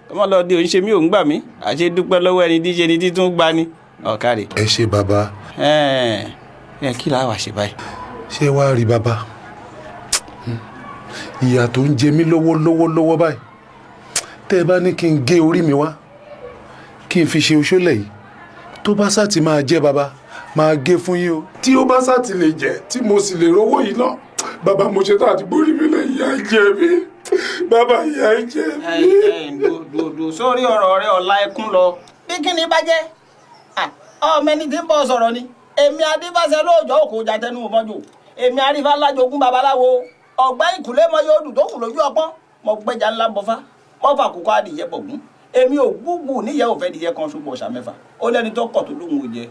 Kó má lọ di òun ṣe mí òun gbà mí, àṣé dúpẹ́ lọ́wọ́ ẹni díje ni títún gba ni. Ọ̀kárẹ̀. Ẹ ṣé bàbá. Ẹ kí la wá ṣe báyìí. Ṣé wàá rí bàbá, ìyà tó ń jẹ mí lọ́wọ́lọ́wọ́ lọ́wọ́ báyìí, tẹ́ ẹ bá ní kí n gé orí mi wá kí n fi ṣe oṣólẹ̀ yìí, tó bá sá ti máa jẹ́ bàbá, máa gé fún yín o. Tí ó bá sá ti lè jẹ́ tí mo sì lè rówó yìí náà, bàbá mo ṣe tán àti borí mi lè ìyà jẹ mí, bàbá ìyà jẹ mí. Dòdò sórí ọ̀rọ̀ rẹ ọ̀la ẹkún lọ. Bí kí ni bá jẹ́ ọmọ ẹni tí ń bọ̀ sọ̀rọ̀ ni èmi Adébáṣẹ lóòjọ́ òkò jàtẹnu mọ́jò, èmi arífá lájogún babaláwo, ọ̀gbá ìkúlé mọ yóò dùn tó kù lójú ọpọ́n, mọ gbẹ́jà ńlá bọ́fá, mọ fàkókò adìyẹ bọ̀gún, èmi ò gbúgbù níyẹ̀ òfẹ́ dìyẹ kan ṣùgbọ́n ọ̀sà mẹ́fà, ó lẹ́ni tó kọ̀ tó lóhùn òjẹ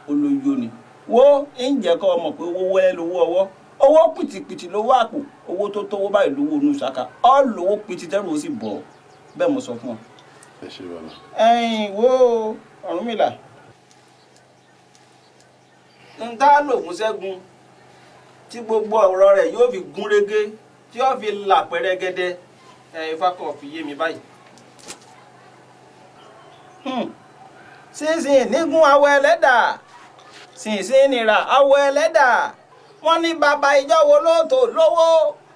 olóyó ni. Wo ń jẹ́ kọ́ ọmọ pé owó wẹ́lẹ́ lówó ọwọ́, owó pìtìpìtì lówó àpò, owó tó tówó báyìí lówó inú ṣaka, ọ lówó pìtì tẹ́rù ó sì bọ̀, bẹ́ẹ̀ mo sọ fún ọ. Ẹ ṣé bàbá. Ẹ̀yin wo Ọ̀rúnmìlà, ń tá lògùn Ṣẹ́gun tí gbogbo ọ̀rọ̀ rẹ̀ yóò fi gún régé, tí yóò fi là pẹ́rẹ́gẹ́dẹ́, Ifá kan fi yé mi báyìí. Sínsìn nígún awọ ẹlẹ́dà, sínsìn nìrà awọ ẹlẹ́dà, wọ́n ní bàbá ìjọ wo lóòótọ́ lówó,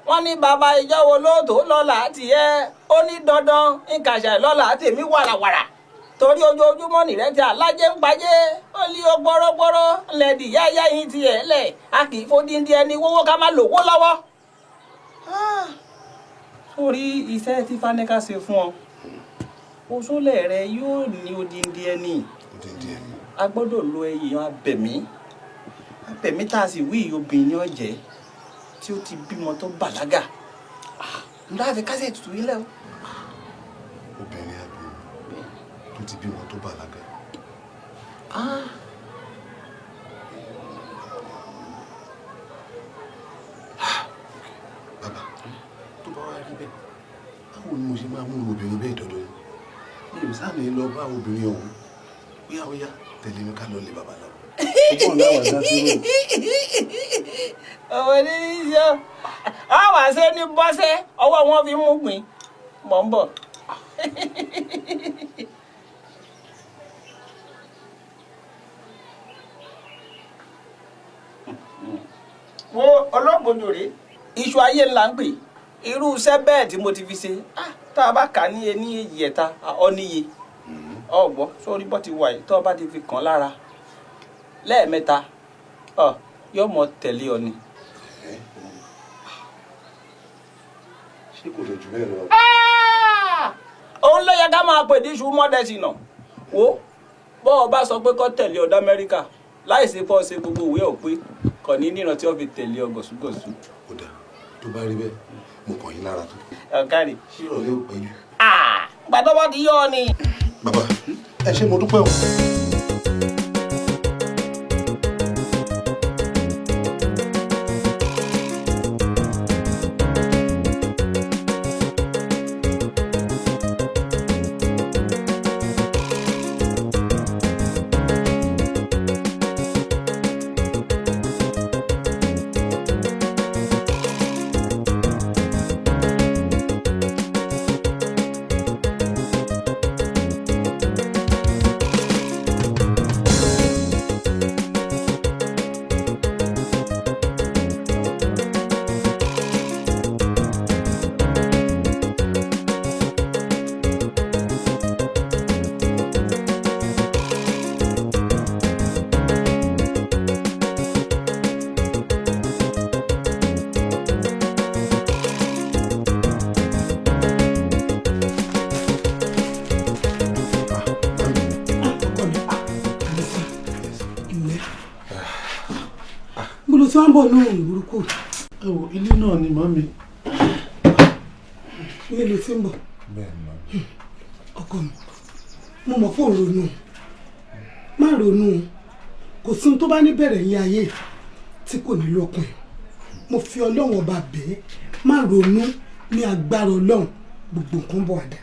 wọ́n ní bàbá ìjọ wo lóòótọ́ lọ́la tiẹ̀, ó ní dandan nkàṣà lọ́la tèmi wàràwàrà. Torí ojoojúmọ́ nìrẹ́ tí alájẹ́ ń pajẹ́, ó lé o gbọ́rọ́gbọ́rọ́ lẹ́dí yáyá yín tiẹ̀ lẹ̀, a kì í fodindi ẹni wówó ká má lówó lọ́wọ́. Sórí iṣẹ́ tí Fáníkà ṣe fún ọ, oṣólẹ̀ rẹ yóò ní odindi ẹni. Odindi ẹni. A gbọ́dọ̀ lo ẹyìn abẹ̀mí. Abẹ̀mí tá a sì wí obìnrin ọ̀jẹ̀ tí ó ti bímọ tó bàlágà. Ǹdá àfi kásẹ̀ tutù yín lẹ̀ o. Obìnrin abẹ̀mí tó ti bímọ tó bàlágà. Bàbá, tó bá wá rí bẹ́ẹ̀, báwo ni mo ṣe máa mú obìnrin bẹ́ẹ̀ dọ́dọ̀ yín? Mi ò sáà ní lọ bá obìnrin ọ̀hún. Bóyá ó yá, tẹ̀lé mi ká lọ lé babaláwo. Ọmọ ní í ṣe ọ wà ṣe ní bọ́sẹ̀ ọwọ́ wọn fi mú gbìn mọ̀ ń bọ̀. Wo ọlọ́gbọ̀njò rèé, iṣu ayé ńlá ń pè irú iṣẹ́ bẹ́ẹ̀ tí mo ti fi ṣe, tá a bá kà ní ení èjì ẹ̀ta ọ níye ọ̀gbọ́ sórí bọ́ ti wà yìí, tó o bá ti fi kàn lára lẹ́ẹ̀mẹ́ta ọ yóò mọ tẹ̀lé ọ ni. Ṣé kò lè jù bẹ́ẹ̀ lọ? Òun ló yẹ ká máa pè ní iṣu mọ́dẹ́sì náà. Wo bọ́ ọ bá sọ pé kó tẹ̀lé ọ d'Amẹ́ríkà láìsí pọ́ ṣe gbogbo ìwé ò pé kò ní níran tí ó fi tẹ̀lé ọ gọ̀ṣúgọ̀ṣú. Ó dáa, tó bá rí bẹ́ẹ̀ mo kàn yín lára tó. Ọ̀kárì. Ṣé ìrọ̀lẹ́ ò pẹ́ jù? Gbàdọ́ bá ti yọ ọ ni. Bàbá, ẹ ṣé mo dúpẹ́ o. Tí wọ́n ń bọ̀ lóhùn burúkú. Ẹ wo ilé náà ni màmí. Ilé ló ti ń bọ̀. Bẹ́ẹ̀ ni màmí. Ọkọ mi, mo mọ̀ pé ò ń ronú. Má ronú. Kò sí ohun tó bá ní bẹ̀rẹ̀ ní ayé tí kò ní lópin. Mo fi Ọlọ́run ọba bẹ̀ ẹ́. Má ronú ní agbára Ọlọ́run, gbogbo nǹkan bọ̀ àdá.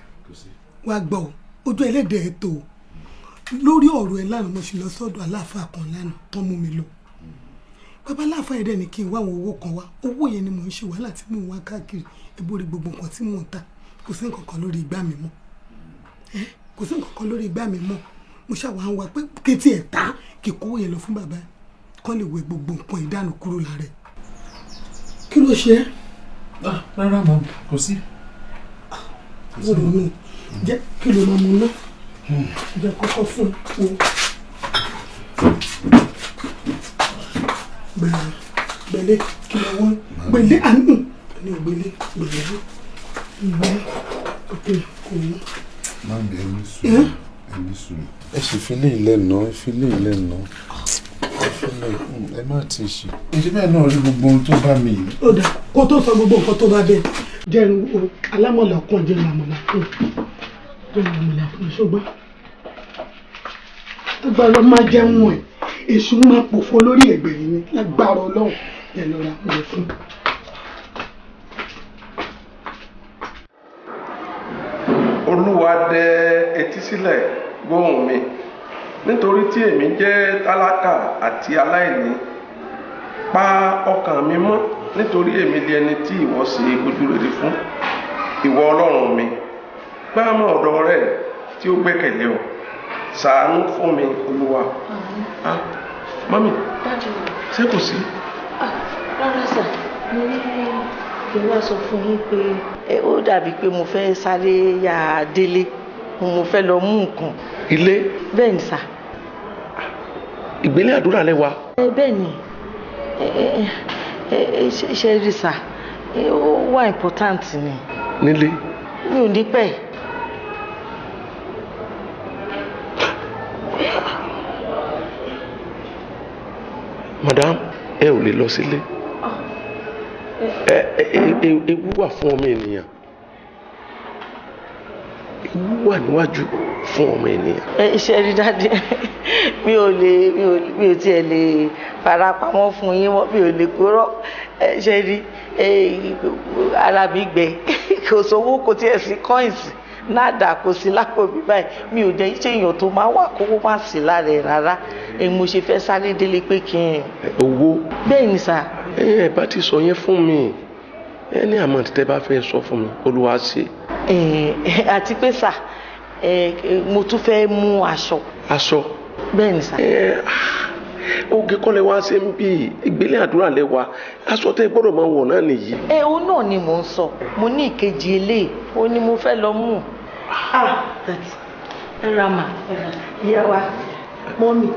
Wá gbọ́ o, ojú ẹlẹ́dẹ̀ẹ́ ẹ̀ tó o. Lórí ọ̀rọ̀ ẹ lánàá mo sì lọ sọ́dọ̀ aláàfáà kan lánàá tán mú mi lọ. Bàbá aláàfáà yẹn dẹ̀ ní kí n wá àwọn owó kan wá. Owó yẹn ni mò ń ṣe wàhálà tí mò ń wá káàkiri. Ebórí gbogbo nǹkan tí mò ń ta. Kò sí nǹkan kan lórí igbá mi mọ́. Kò sí nǹkan kan lórí igbá mi mọ́. Mo ṣàwà ń wá pé kétí ẹ̀ ta kí kówó yẹn lọ fún bàbá ẹ̀. Kán lè wẹ gbogbo nǹkan ìdánù kúrò lára ẹ̀. Kí ló ṣe é? Rárá màmí, kò sí. Ó ronú. Jẹ́ kí ló máa mú ná? Jẹ́ kọ́kọ́ fún un. Gbẹ̀lẹ́ kí ló wọ́n gbẹ̀lẹ́ àánú ní ògbélé gbẹ̀lẹ́ ìwé òkè kò wọ́n. Màmí ẹ ní sùúrù, ẹ ní sùúrù. Ẹ sì fi lé ilẹ̀ nà, ẹ fi lé ilẹ̀ nà, ẹ fi lé ẹ má ti ṣe. Ǹjẹ́ bẹ́ẹ̀ náà rí gbogbo ohun tó bá mi yìí? Ó dà kó tó sọ gbogbo nǹkan tó bá bẹ́ẹ̀ jẹ́ alámọ̀lá kan jẹ́ làmọ̀lá fún jẹ́ làmọ̀lá fún ṣùgbọ́n agbára máa jẹun ẹ̀. Èṣù máa pòfo lórí ẹ̀gbẹ́ yìí ni lágbára Ọlọ́run yẹn lọ́ra rẹ̀ fún. Olúwa dẹ etí sílẹ̀ gbóhùn mi, nítorí tí èmi jẹ́ tálákà àti aláìní. Pa ọkàn mi mọ́, nítorí èmi di ẹni tí ìwọ ṣe ojúrere fún. Ìwọ Ọlọ́run mi, gbá mọ́ ọ̀dọ̀ rẹ tí ó gbẹ́kẹ̀lé ọ. Ṣàánú fún mi, Olúwa. Mọ́mì, ṣé kò sí? Rárá sà, mo ní kí n wá sọ fún yín pé ó dàbí pé mo fẹ́ sáré yá délé, mo fẹ́ lọ mú nǹkan. Ilé? Bẹ́ẹ̀ ni sà. Ìgbélé àdúrà lẹ́wà. Bẹ́ẹ̀ ni, ṣe rí sà, ó wà important ni. Nílé. Mi ò ní pẹ́. Madam, ẹ ò lè lọ sílé. Ẹ ewu wà fún ọmọ ènìyàn. Ewu wà níwájú fún ọmọ ènìyàn. Ẹ ṣe rí dáadé, mi ò lè mi ò tiẹ̀ lè farapamọ́ fún yín mọ́, mi ò lè kúrò. Ẹ ṣe rí, ara mi gbẹ, kò sówó, kò tiẹ̀ sí coins nada, kò sí lápò mi báyìí. Mi ò jẹ́ iṣẹ́ èèyàn tó máa wà kówó má sí lára ẹ̀ rárá. Mo ṣe fẹ́ sáré délé pé kí n. Owó. Bẹ́ẹ̀ ni sà. Ẹ bá ti sọ yẹn fún mi, ẹ ní àmọ́ tẹ́ bá fẹ́ sọ fún mi, Olúwa ṣe. Àti pé sà, mo tún fẹ́ mú aṣọ. Aṣọ. Bẹ́ẹ̀ ni sà. Oge kọ́lẹ̀ wá ṣe ń bí ìgbélé àdúrà lẹ́wà, aṣọ tẹ́ gbọ́dọ̀ máa wọ̀ náà nìyí. Ẹ òun náà ni mò ń sọ, mo ní ìkejì eléyìí, ó ní mo fẹ́ lọ mú. Ẹ ra mà, ìyá wa, mọ́mì,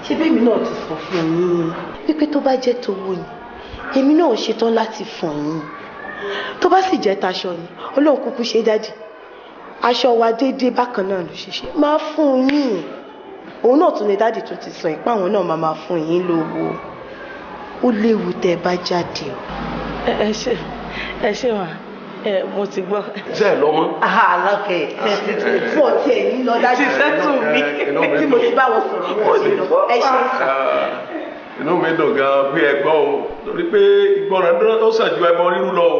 ṣé bẹ́ẹ̀ mi náà ti sọ fún yín wípé tó bá jẹ́ tówó ni, èmi náà ṣetán láti fún yín. Tó bá sì jẹ́ taṣọ ni, Ọlọ́run kúkú ṣe dájì. Aṣọ wa déédéé bákan náà ló ṣiṣẹ́. Máa fún yín. Òun náà tún ní dáàdì tó ti sọ ìpá àwọn náà máa fún yín lówó. Ó léwu tẹ́ ẹ bá jáde o. Ẹ ṣe mà, mo ti gbọ́. Ṣé ẹ lọ mọ́? Lọ́kẹ̀. Fún ọtí ẹ̀ ní lọ dájú. Ti sẹ́tù mi. Tí mo ti bá wọn sọ̀rọ̀ wọn sí lọ. Ẹ ṣe é sà. Inú mi dùn gan pé ẹ gbọ́ o, torí pé ìgbọràn ó sàn ju ẹbọ rírú lọ o.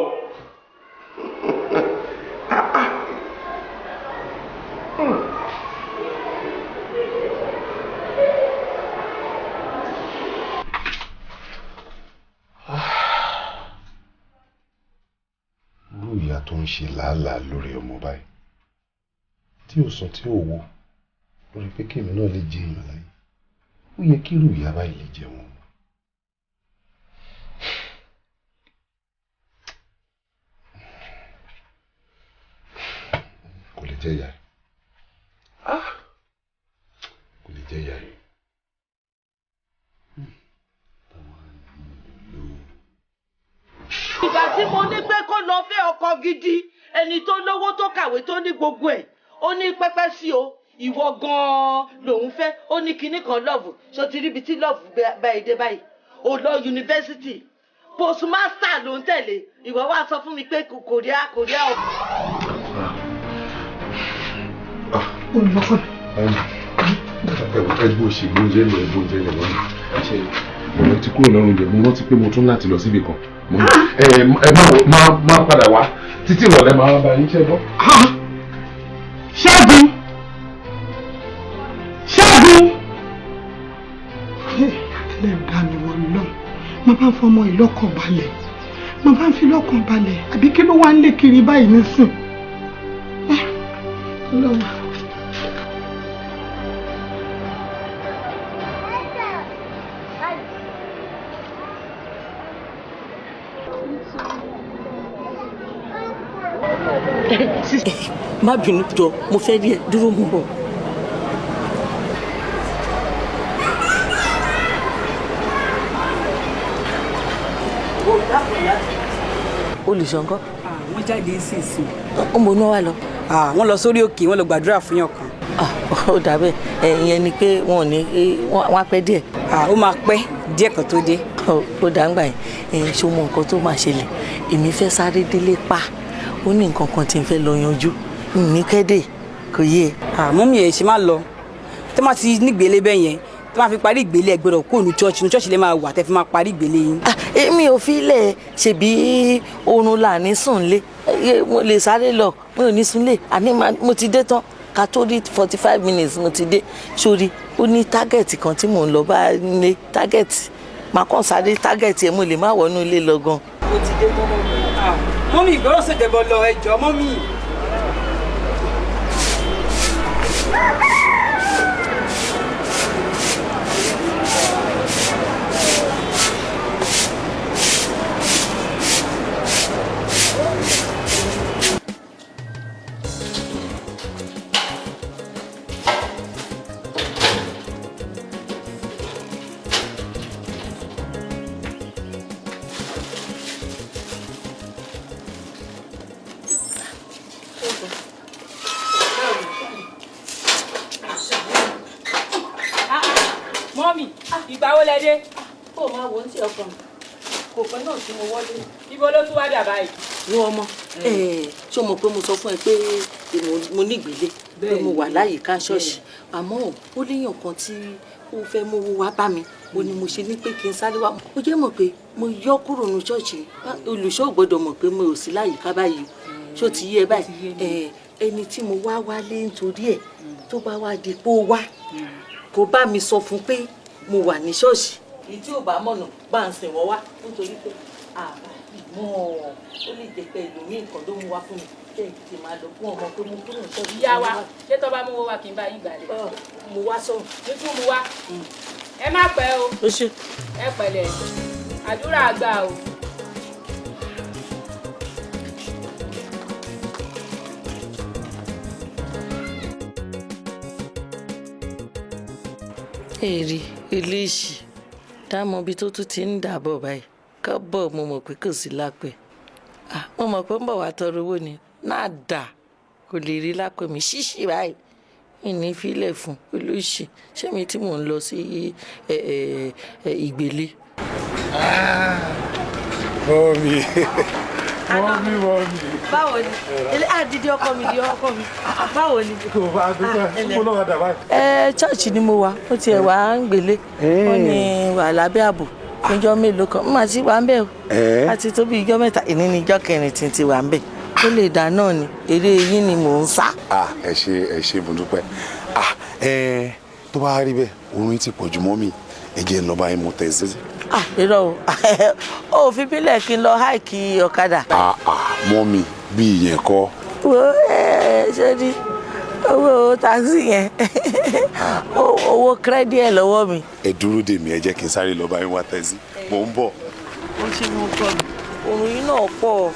Irú ìyá tó ń ṣe làálàá lórí ọmọ báyìí, tí ò sùn tí ò wo, lórí pé kémi náà lè jẹ èèyàn láyé, ó yẹ kí irú ìyá báyìí lè jẹ wọn. Kò lè jẹ ìyá rẹ̀, kò lè jẹ ìyá rẹ̀. Ìgbà tí mo ní pé kó lọ fẹ́ ọkọ gidi, ẹni tó lówó tó kàwé tó ní gbogbo ẹ̀, ó ní pẹ́pẹ́ sí o, ìwọ gan-an lòun fẹ́, ó ní kinní kan lọ́ọ̀fù. Ṣó ti ríbi tí lọ́ọ̀fù bá ẹ dé báyìí? Ó lọ yunifásitì, postmaster ló ń tẹ̀lé, ìwọ wá sọ fún mi pé kòríà kòríà o. Olùkọ́ Ẹgbẹ́ òṣèlú oúnjẹ lọ, ẹgbẹ́ oúnjẹ lọ wọ́n ṣe mo ti kúrò lọ́rùn jẹ, mo rántí pé mo tún láti lọ síbì kan. Ẹ má padà wá títí ìrọ̀lẹ́ máa bá yín ṣe bọ́. Ṣẹ́gun! Ṣẹ́gun! Ẹlẹ́dàá mi wọ lọ, mo bá ń fọmọ ìlọ́kàn balẹ̀, mo bá ń fi lọ́kàn balẹ̀, àbí kí ló wá ń lé kiri báyìí nísìn? Ọlọ́run. Má bínú jọ, mo fẹ́ rí ẹ, dúró mú bọ̀. Olùṣọ́ ńkọ́? Wọ́n jáde sísìn. Ó ń bo náà wà lọ. Wọ́n lọ sórí òkè, wọ́n lọ gbàdúrà fún yàn kan. Ó dà bẹ́ẹ̀, ìyẹn ni pé wọn ò ní wọ́n á pẹ́ díẹ̀. Ó máa pẹ́ díẹ̀ kan tó dé. Ó dà ń gbà yẹn, ṣé o mọ nǹkan tó máa ṣẹlẹ̀? Èmi fẹ́ sáré délé pa, ó ní nǹkan kan tí n fẹ́ lọ yanjú, ní kẹ́dẹ̀ kò yé e. Mọ́mí ẹ̀ ṣe máa lọ, tó máa ti nígbélé bẹ́ẹ̀ yẹn, tó máa fi parí ìgbélé ẹ gbọ́dọ̀ kó nu church, nu church lè máa wà tẹ́ fi máa parí ìgbélé yín. Èmi ò fi lẹ̀, ṣèbí oorun là ní sùn lé, mo lè sáré lọ, mi ò ní sùn lé, àní mo ti dé tán, ká tó rí 45 minutes mo ti dé. Sórí ó ní tágẹ̀tì kan tí mò ń lọ bá ní tágẹ̀tì, màá kàn sáré tágẹ̀tì ẹ̀, mo lè má wọnú ilé lọ gan. Mo ti dé tán mọ́mí. Mọ́mí ìgbọ́rọ̀ ṣèjọba lọ, ẹ jọ̀ọ́ mọ́mí. Ìgbà wo lẹ dé? Kó o máa wo ní ti ọkàn mi. Kò pẹ́ náà tí mo wọlé. Ibo ló tún wá dà báyìí? Wọ́n ọmọ, ṣé o mọ̀ pé mo sọ fún ẹ pé mo ní ìgbélé, pé mo wà láyìíká ṣọ́ọ̀ṣì, àmọ́ ó léèyàn kan tí ó fẹ́ mówó wá bá mi, ó ní mo ṣe ní pé kí n sáré wá. Ó jẹ́ mọ̀ pé mo yọ kúrò ní ṣọ́ọ̀ṣì, olùṣọ́ ò gbọ́dọ̀ mọ̀ pé mo ò sí láyìíká báyìí. Ṣó ti yé ẹ báyìí? Ẹni tí mo wá wálé nítorí ẹ̀, tó bá wá di pé ó wá, kó bá mi sọ fún pé mo wà ní ṣọ́ọ̀ṣì. Èyí tí ò bá mọ̀nà bá ń sìn wọ́n wá, nítorí pé àbá ìmọ̀ ó lè jẹ́ pé ẹlòmíì nǹkan ló mú wá fún mi. Ṣé ìdí máa lọ fún ọmọ pé mo kúrò ní ṣọ́ọ̀ṣì? Ìyá wa, ṣé tó bá mú owó wá kí n bá yín gbà lé? Mo wá sọ̀rọ̀. Ní tún mu wá. Ẹ má pẹ́ o. Ó ṣe. Ẹ pẹ̀lẹ́. Àdúrà àgbà o. Èrè eléṣì dámọ̀ ibi tó tún ti ń dàbọ̀ báyìí, ká bọ̀. Mo mọ̀ pé kò sí lápẹ̀, mo mọ̀ pé ń bọ̀ wá tọrọ owó ni náà dà, kò lè rí lápẹ̀ mi ṣíṣì báyìí. Ìní fílẹ̀ fún olóṣì. Ṣé mi tí mò ń lọ sí ìgbélé. Mọ́mí, mọ́mí, mọ́mí. Báwo ni? Àdìdí ọkọ mi, di ọkọ mi, báwo ni? Kò bá a dúpẹ́, mo náà wà dà báyìí. Ẹ ṣọ́ọ̀ṣì ni mo wà, ó tiẹ̀ wà á ń gbélé, ó ní wà lábẹ́ ààbò fúnjọ́ mélòó kan má ti wà ń bẹ̀ o. Àti tó bí ijọ́ mẹ́ta, ìní ni ijọ́ kẹrin tí ti wà ń bẹ̀. Ó lè dà náà ni eré yín ni mò ń sá. Ẹ ṣe, ẹ ṣe, mo dúpẹ́. Tó bá rí bẹ́ẹ̀, oorun ti pọ̀ jù mọ́ mi, ẹ jẹ́ ń lọ bá yín mú tẹ̀sí. Irọ́ o, ò fi bílẹ̀ kí n lọ háìkì ọ̀kadà. Mọ́mí, bí ìyẹn kọ́. Wo ẹ ṣe ní owó taxi yẹn, owó kírẹ́dì ẹ̀ lọ́wọ́ mi. Ẹ dúró dè mí, ẹ jẹ́ kí n sáré lọ bá yín wá tẹ̀sí, mò ń bọ̀. Ó ṣe mú kọ́ mi, òrùn yìí náà pọ̀.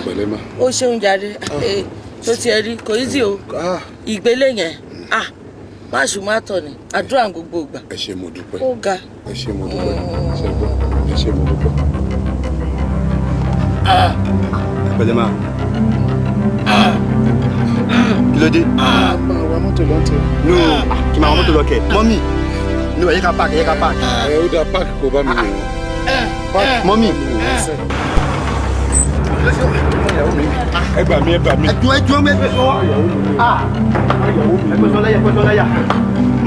Pẹ̀lẹ́ ma. Ó ṣeun jàre. Tó tiẹ̀ rí, kò easy o, ìgbélé yẹn. Má ṣù má tọ̀ ni, àdúrà gbogbo ìgbà. Ẹ ṣé mo dúpẹ́. Ó ga. Ẹ ṣé mo dúpẹ́. Ṣé gbọ́? Ẹ ṣé mo dúpẹ́. Ẹ pẹ̀lẹ́ máa. Kí ló dé? Máa wa mọ́tò lọ tẹ. No, kí máa wa mọ́tò lọ kẹ̀. Mọ́mì, no, ẹ yẹ ká páàkì, ẹ yẹ ká páàkì. Ẹ ó dáa, páàkì kó bá mi wò wọ́n. Mọ́mì. Ẹ gbà mí, ẹ gbà mí. Ẹjọ́ ẹjọ́ mẹ́fẹ́ sọ. Ẹgbẹ́sọ lẹ́yà, ẹgbẹ́sọ lẹ́yà.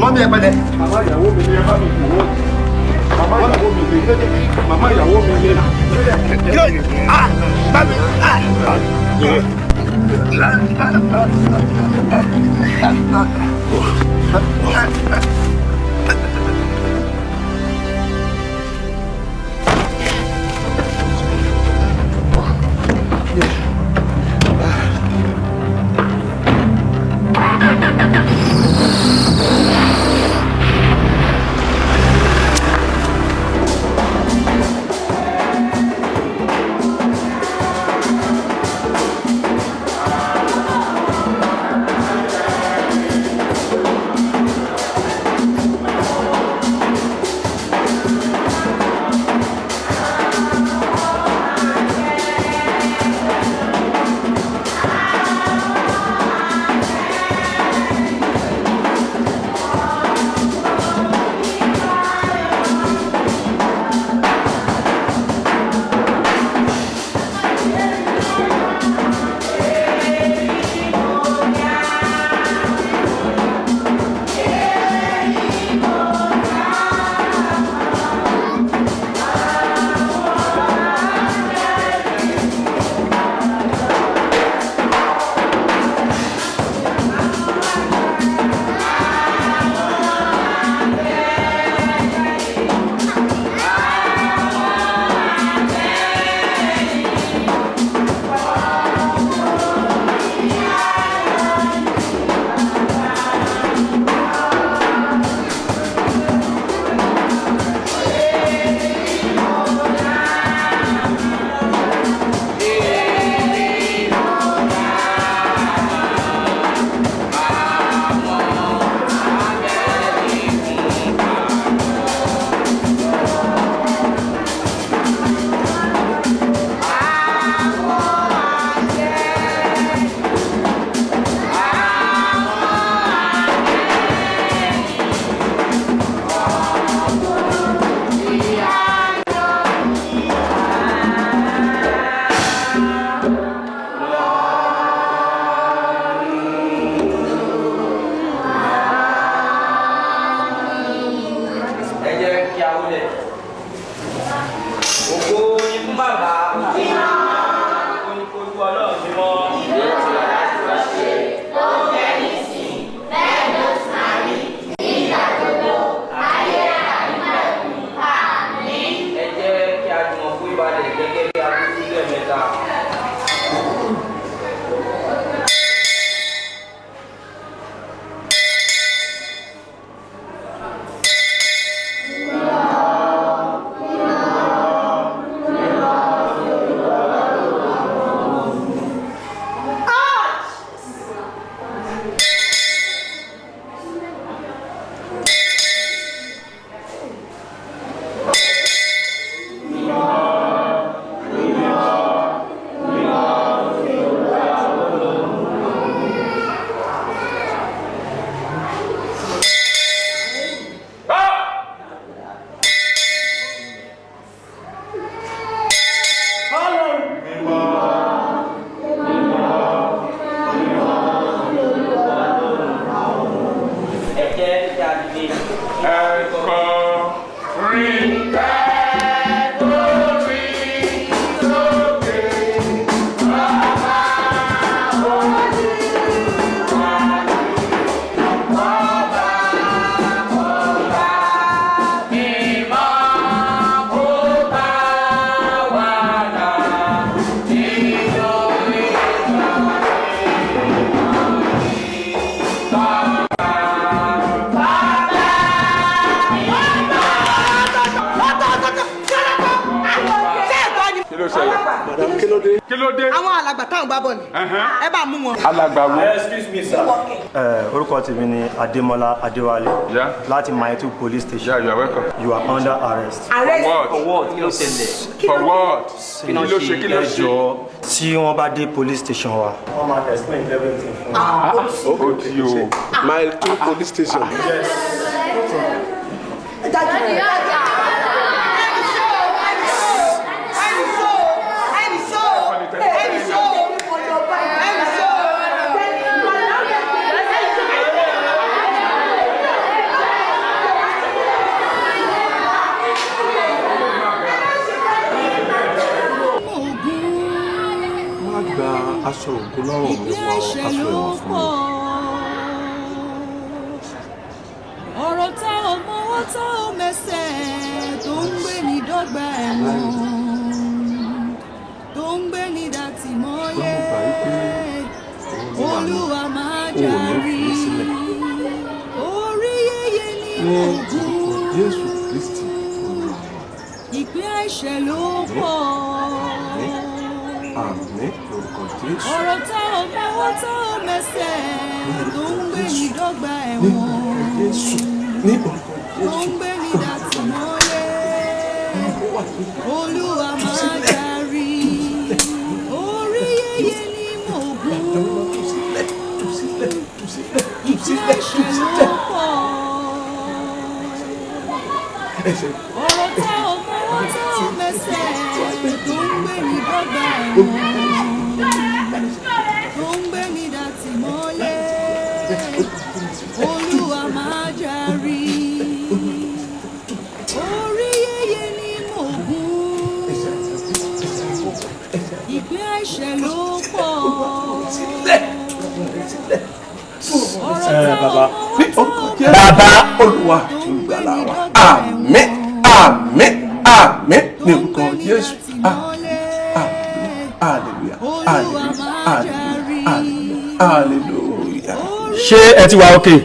Mọ́mì ẹ pẹ̀lẹ́. Màmá ìyàwó mi ni ẹ bá mi wò wọ́n. Màmá ìyàwó mi ni. Màmá ìyàwó mi ni. Kí ló dé? Ah! Bá mi. Ah! Madam, kí ló dé? Kí ló dé? Àwọn alàgbà táwọn bá bọ̀ ni. Ẹ bá mú wọn. Alàgbà wo? Excuse me, sir. Orúkọ tèmi ni Adémọ́lá Adéwálé láti Mile 2 police station. Yeah, you are welcome. You are under arrest. Arrest? For what? Kí ló ṣẹlẹ̀? For what? Kí ló ṣe? Kí ló Ẹ ṣe? jọ̀ọ́, tí wọ́n bá dé police station wa, wọ́n máa explain everything fún wa. Ó di o. Mile 2 police station. Yes. Má gba aṣọ ògo lọ́rùn mi, wọ aṣọ ẹ̀wọ̀n fún mi. Ọ̀rọ̀ tá ò mọwọ́ tá ò mẹsẹ̀ tó ń gbé ní dọ́gba ẹ̀wọ̀n, tó ń gbé ní dàtìmọ́lé, Olúwa máa jàre. Orí yẹyẹ ní Ní ògùn. orúkọ Jésù Kristi. Ìpín àìṣẹ̀ ló pọ̀. Àmín lórúkọ Jésù. Ọ̀rọ̀ tá ò mọwọ́ tá ò mẹsẹ̀ tó ń gbé ní dọ́gba ẹ̀wọ̀n, Jésù ní orúkọ tó ń gbé ní dàtìmọ́lé, Olúwa máa jàre. Orí yẹyẹ ní mògùn. Ìpín àìṣẹ̀ ló pọ̀. Ọ̀rọ̀ tá ò mọwọ́ tá ò mẹsẹ̀ tó ń gbé ní dọ́gba ẹ̀wọ̀n, tó ń gbé ní dàtìmọ́lé, Olúwa máa jàre. Orí yẹyẹ ní mògùn. Ìpín àìṣẹ̀ ló pọ̀. Ọ̀rọ̀ tá ò Bàbá. mọwọ́ tá ò mẹsẹ̀. Bàbá Olúwa tí ń gbàlà wa. Àmín, àmín, àmín ní orúkọ Jésù. Àmín, hallelujah, hallelujah, hallelujah, hallelujah. Ṣé ẹ ti wà okay?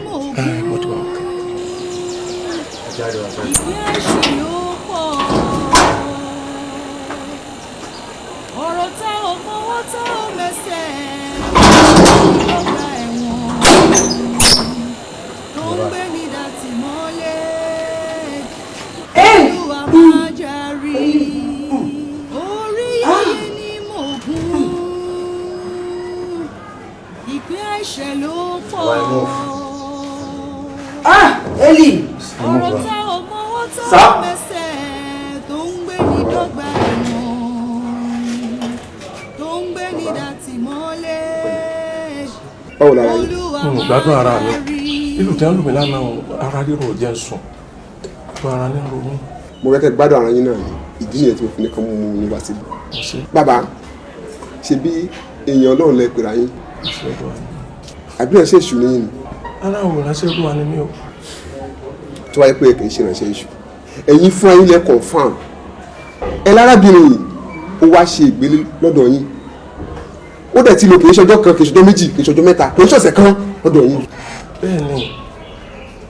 Mo ti wà okay. Ìpín àìṣẹ̀ ló pọ̀. Ọ̀rọ̀ tá ò mọwọ́ tá ò mẹsẹ̀ lọ́gbà ẹ̀wọ̀n, tó ń gbé ní dàtìmọ́lé, Olúwa máa jàre. Orí yẹyẹ ní mògùn. Ìpín àìṣẹ̀ ló pọ̀. Ah, Eli. Ọ̀rọ̀ tá ò mọwọ́ tá Sá. ò mẹsẹ̀ tó ń gbé ní dọ́gba ẹ̀wọ̀n, tó ń gbé ní dàtìmọ́lé, Báwo lára yín? Olúwa N ò máa gbádùn ara mi. jàre. Ìlú tí wọ́n lù mí lánàá o, ara ríro ò jẹ́ ń sùn. Gbogbo ara ní ro mí. Mo fẹ́ kẹ́ gbádùn ara yín náà ni, ìdí nìyẹn tí mo fi ní kán mú mi wá síbi. Bàbá, ṣe bí èèyàn Ọlọ́run lẹ pèrè ayín, àbí ìránṣẹ́ èṣù ni yín ni? Ara ò, ránṣẹ́ Olúwa ni mí o. Tó wáyé pé ẹ kì í ṣe ìránṣẹ́ èṣù, ẹ̀yin fún ayín lẹ confirm ẹ lárábìnrin yìí, ó wá ṣe ìgbélé lọ́dọ̀ yín, ó dẹ̀ ti lò, kì í ṣọjọ́ kan, kì í ṣọjọ́ méjì, kì í ṣọjọ́ mẹ́ta, kì í ṣọ̀sẹ̀ kan lọ́dọ̀ yín. Bẹ́ẹ̀ ni,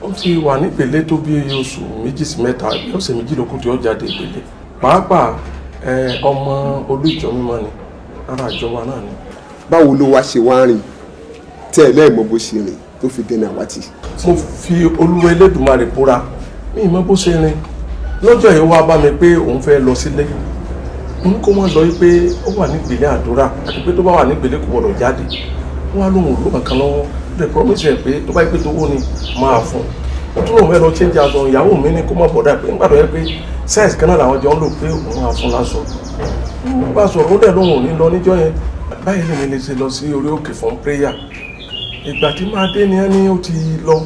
ó ti wà nípele tó bí oṣù 2 sí 3, bí ọ̀sẹ̀ 2 ló kù tí ó jáde ìpele. Pàápàá ọmọ olú ìjọ mímọ́ ni, ara àjọ wa náà ni. Báwo ló wá ṣe wá rìn tẹ́ ẹ lẹ́ẹ̀mọ́ bó ṣe rìn tó fi dẹni àwátì? Mo fi Olúwa Elédùmarè búra, mi ì mọ̀ bó ṣe rìn. Lọ́jọ́ yìí, wá bá mi pé òun fẹ́ lọ sílé. Mo ní kó má lọ, pé ó wà nípìnlẹ̀ àdúrà, àti pé tó bá wà nípìnlẹ̀ kò gbọdọ̀ jáde. Wọ́n á lóun ò ló kankan lọ́wọ́, ó lè promise ẹ̀ pé tó bá yẹ pé tówó ni máa fún un. Ó tún lóun fẹ́ lọ change aṣọ. Ìyàwó mi ní kó má bọ̀dá, pé nígbà tó yẹ pé size kan náà làwọn jọ ń lò, pé òun máa fún láṣọ. Ó bá sọ̀rọ̀, ó dẹ̀ lóun ò ní lọ níjọ́ yẹn. Báyìí lèmi lè ṣe lọ sí orí òkè fún prayer. Ìgbà tí máa dé ni ẹni ó ti lọ.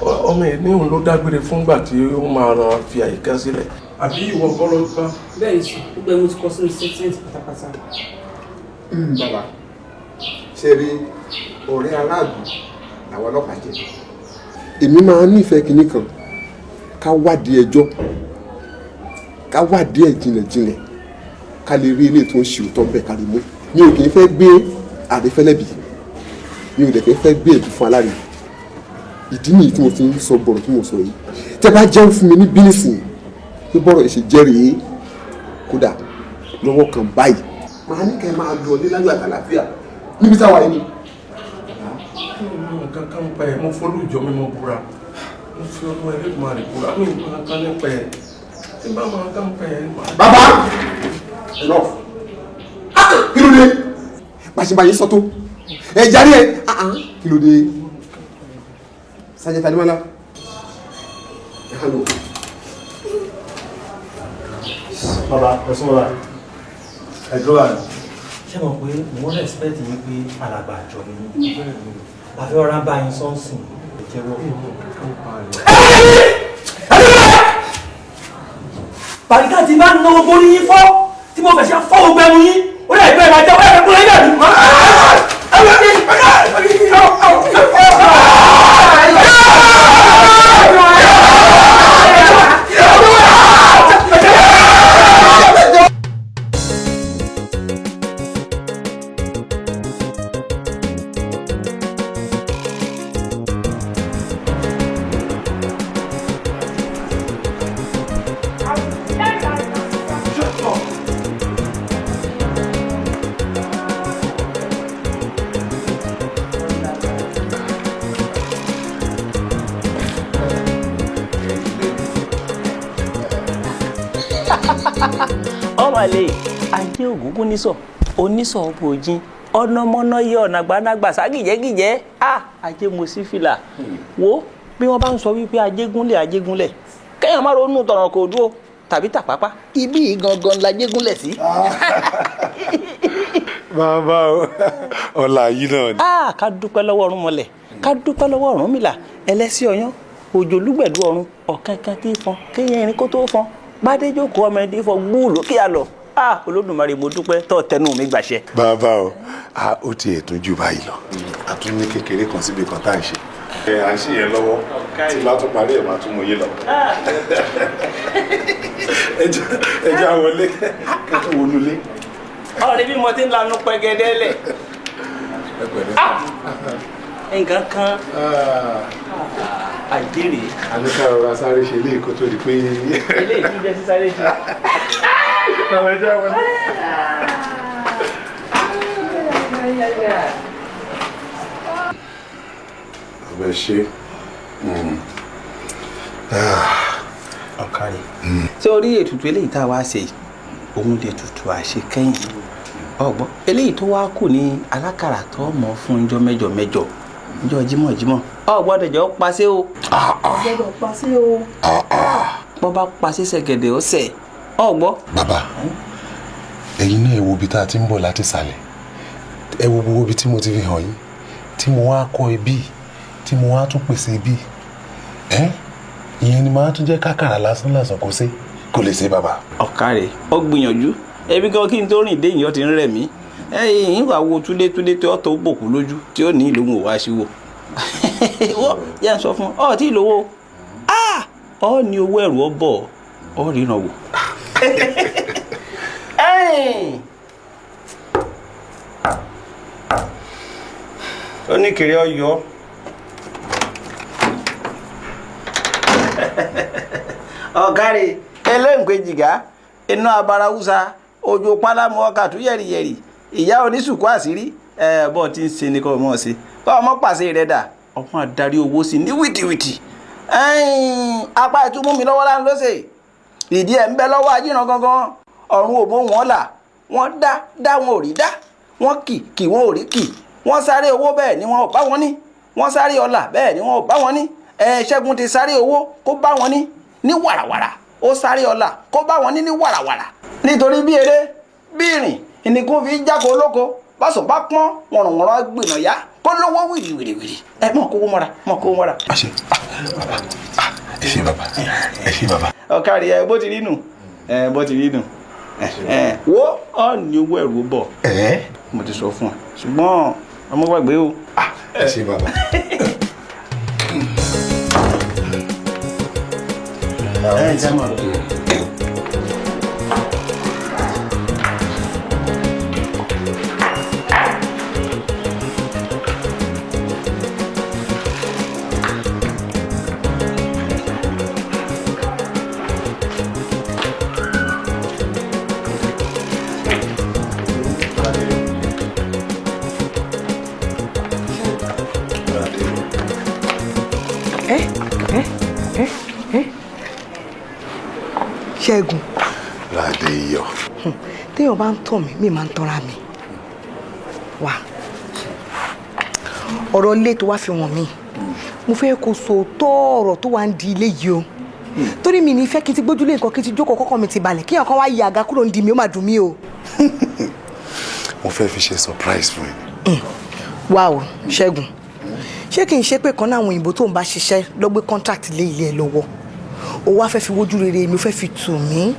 Ọmọ yìí ní òun ló dágbére fúngbà tí ó máa ràn fi àyíká sílẹ̀. Àbí ìwọ kọ́ ló bá? Bẹ́ẹ̀ ni sùn, gbogbo ẹ̀ mo ti kọ sínú statement pátápátá. Bàbá, ṣe rí ọ̀rẹ́ aráàlú làwọn ọlọ́pàá jẹ́. Èmi máa ń nífẹ̀ẹ́ kinní kan, ká wádìí ẹjọ́, ká wádìí ẹ̀ jinlẹ̀jinlẹ̀, ká lè rí ilé tó ń ṣe òótọ́ bẹ́ẹ̀, ká lè mú. Mi ò kì í fẹ́ gbé àrífẹ́lẹ́bì, mi ò dẹ̀ kì í fẹ́ gbé ẹ̀bí fún aláre. Ìdí nìyí tí mo fi ń sọ bọ̀rọ̀ tí mo sọ yìí. Tẹ́ bá jẹun fún mi ní bínísì pé bọ́rọ̀ ẹ̀ ṣe jẹ́ rèé, kódà lọ́wọ́ kan báyìí, Màá ní kẹ́ ẹ máa lọ ní láyọ̀ àtàlàfíà níbi táwa yìí ni. Nǹkan kan pa ẹ̀, mo fọlú ìjọ mímọ́ búra, mo fi ọdún Ẹlẹ́dùmarè búra, mi ò máa kan nípa ẹ̀, tí bá máa kan pa ẹ̀. Bàbá, enough. Kí ló dé? Pàṣípàyé sọ tó ẹ jáde ẹ, kí ló dé? Sergeant Adémọ́lá, ẹ hàn lọ. Bàbá, ẹ sún bàbá, ẹ dúró bàbá. Ṣé mo pé mo respect yín pé alàgbà àjọ ni yín? Àfi ọ̀rá bá yín sọ́ọ̀sìn ìjẹ́wọ́. Bàríkà ti bá ń náwó borí yín fọ́ tí mo fẹ̀ṣẹ̀ fọ́ gbogbo ẹnu yín, ó dà ìgbẹ́ ìrìnàjò ẹ̀rọ kúrò yín dàbí. Ọmọlẹ ajé ògúngún nísọ onísọ bòjin ọ̀nàmọ́ná yẹ ọ̀nà gbanágbà ságìjẹ́gìjẹ́ a ajé mo sí fìlà wo bí wọ́n bá ń sọ wípé ajégúnlẹ̀ ajégúnlẹ̀ kẹ́yàn má ronú tọ̀ràn kò dúró tàbí tàpápá ibí yìí gangan lajégúnlẹ̀ sí. Bàbá o, ọ̀la yìí náà ni. A ká dúpẹ́ lọ́wọ́ Ọ̀rúnmọlẹ̀, ká dúpẹ́ lọ́wọ́ Ọ̀rúnmìlà ẹlẹ́sìn ọ̀yán òjò lúgbẹ̀dú ọ̀run ọ̀kankan tí fọn kéèyàn irin kó tó fọn bàdéjókòó ọmọ ẹni fọ gbúùlù kí a lọ a Olódùmarè mo dúpẹ́ tó tẹnu mi gbàṣẹ. Bàbá o, a ó tiẹ̀ tún jù báyìí lọ, a tún ní kékeré kan síbi kan tá à ń ṣe. Ẹ à ń ṣe yẹn lọ́wọ́, tí bá tún parí ẹ̀ máa tún mú yé lọ. Ẹ jẹ́ àwọlé ká tún wọnú ilé. Ọ̀rẹ́ bí mo ti ń lanu pẹ́gẹ́dẹ́ lẹ̀. Nǹkan kan àjèrè. A ní ká rọra sáré ṣe eléyìí kó tó di pé. Eléyìí tún jẹ́ sísáré ṣe. Bàbá, ẹ jẹ́ àwọlé. Ọbẹ̀ ṣe. Ọ̀kàrẹ̀. Ṣé orí ètùtù eléyìí tá a wá ṣe yìí, òun lè tutù àṣekẹ́yìn ọgbọ́n eléyìí tó wá kù ní alákàrà tó mọ̀ fún ijọ́ mẹ́jọ mẹ́jọ ijọ́ jímọ̀ jímọ̀ ọ gbọ́dọ̀ jọ paṣẹ o. Gbọ́dọ̀ paṣẹ o. Bọ́ bá paṣẹ ṣẹ̀gẹ̀dẹ̀ ó sẹ̀ ọgbọ́. Bàbá, ẹ̀yin náà ẹ wo ibi tá a ti ń bọ̀ láti sàlẹ̀, ẹ wo gbogbo ibi tí mo ti fi hàn yín, tí mo wá kọ́ ibi, tí mo wá tún pèsè ibi, ẹ ìyẹn ni màá tún jẹ́ kákàrà lásán lásán kó ṣe kó lè ṣe bàbá. Ọ̀kàrẹ̀, ó gbìyànjú ẹbí gan kí n tó rìn dé ìyàn ti ń rẹ̀ mí ẹ̀yìn wà wo túlétúlé tí ó tó bòkú lójú tí ó ní ìlú wò wá sí wò wọ́n yẹn sọ fún ọ tí ìlówó ọ ní owó ẹ̀rù ọ bọ̀ ọ ríran wò. Ó ní kiri ọyọ ọ̀kàrẹ̀ ẹlẹ́ǹkejìgá inú abara húsa ojú pálámù ọkà tó yẹ̀rìyẹ̀rì ìyá oníṣùkú àṣírí ẹ bọ́ ti ń ṣe ni kò mọ̀ sí kọ́ ọmọ pàṣẹ rẹ̀ dà ọmọ adarí owó sí ní wìtìwìtì apá ẹ̀tún mú mi lọ́wọ́ láń lọ́sẹ̀ ìdí ẹ̀ ń bẹ lọ́wọ́ ajíran gangan ọ̀run òbó wọn là wọ́n dá dá wọn ò rí dá wọ́n kì kì wọn ò rí kì wọ́n sáré owó bẹ́ẹ̀ ni wọn ò bá wọn ní wọ́n sáré ọlà bẹ́ẹ̀ ni wọn ò bá wọn ní ẹ Ṣẹ́gun ti sáré owó kó bá wọn ní ní wàràwàrà ó sáré ọlà kó bá wọn ní ní wàràwàrà nítorí bí eré bí ìrìn ìnìkún fi jáko olóko báṣọ bá pọ́n wọ̀rọ̀wọ̀rọ̀ gbìnà yá kó lówó wìrìwìrìwìrì ẹ mọ̀ kówó mọ́ra mọ̀ kówó mọ́ra. Àṣẹ bàbá, ẹ ṣé bàbá, ẹ ṣé bàbá. Ọ̀kàrí ẹ bó ti rí nù ẹ bó ti rí nù ẹ wo ọ ní owó ẹrù bọ̀ mo ti sọ fún ọ ṣùgbọ́n ọmọ gbàgbé o. Ẹ ṣé bàbá. Ẹ jẹ́ mọ̀ lọ. Ṣẹ́gun. Ládé iyọ̀. Téèyàn bá ń tàn mí, mi máa ń tanra mi. Wá, ọ̀rọ̀ ilé tó wá fi wọ̀n mí, mo fẹ́ kó sòótọ́ ọ̀rọ̀ tó wà ń di ilé yìí o, torí mi ní fẹ́ kí n ti gbójúlé nǹkan, kí n ti jókòó kọ́kọ́ mi ti balẹ̀, kí ọ̀kan wá yí àga kúrò ń di mi, ó máa dùn mí o. Mo fẹ́ fi ṣe surprise fún ẹ. Wá o, Ṣẹ́gun, ṣé kì í ṣe pé kan náà àwọn òyìnbó tó ń bá ṣiṣẹ́ ló gbé contract lé ilé ẹ lọ́wọ́, o wá fẹ́ fi wojú rere mi, o fẹ́ fi tù mí,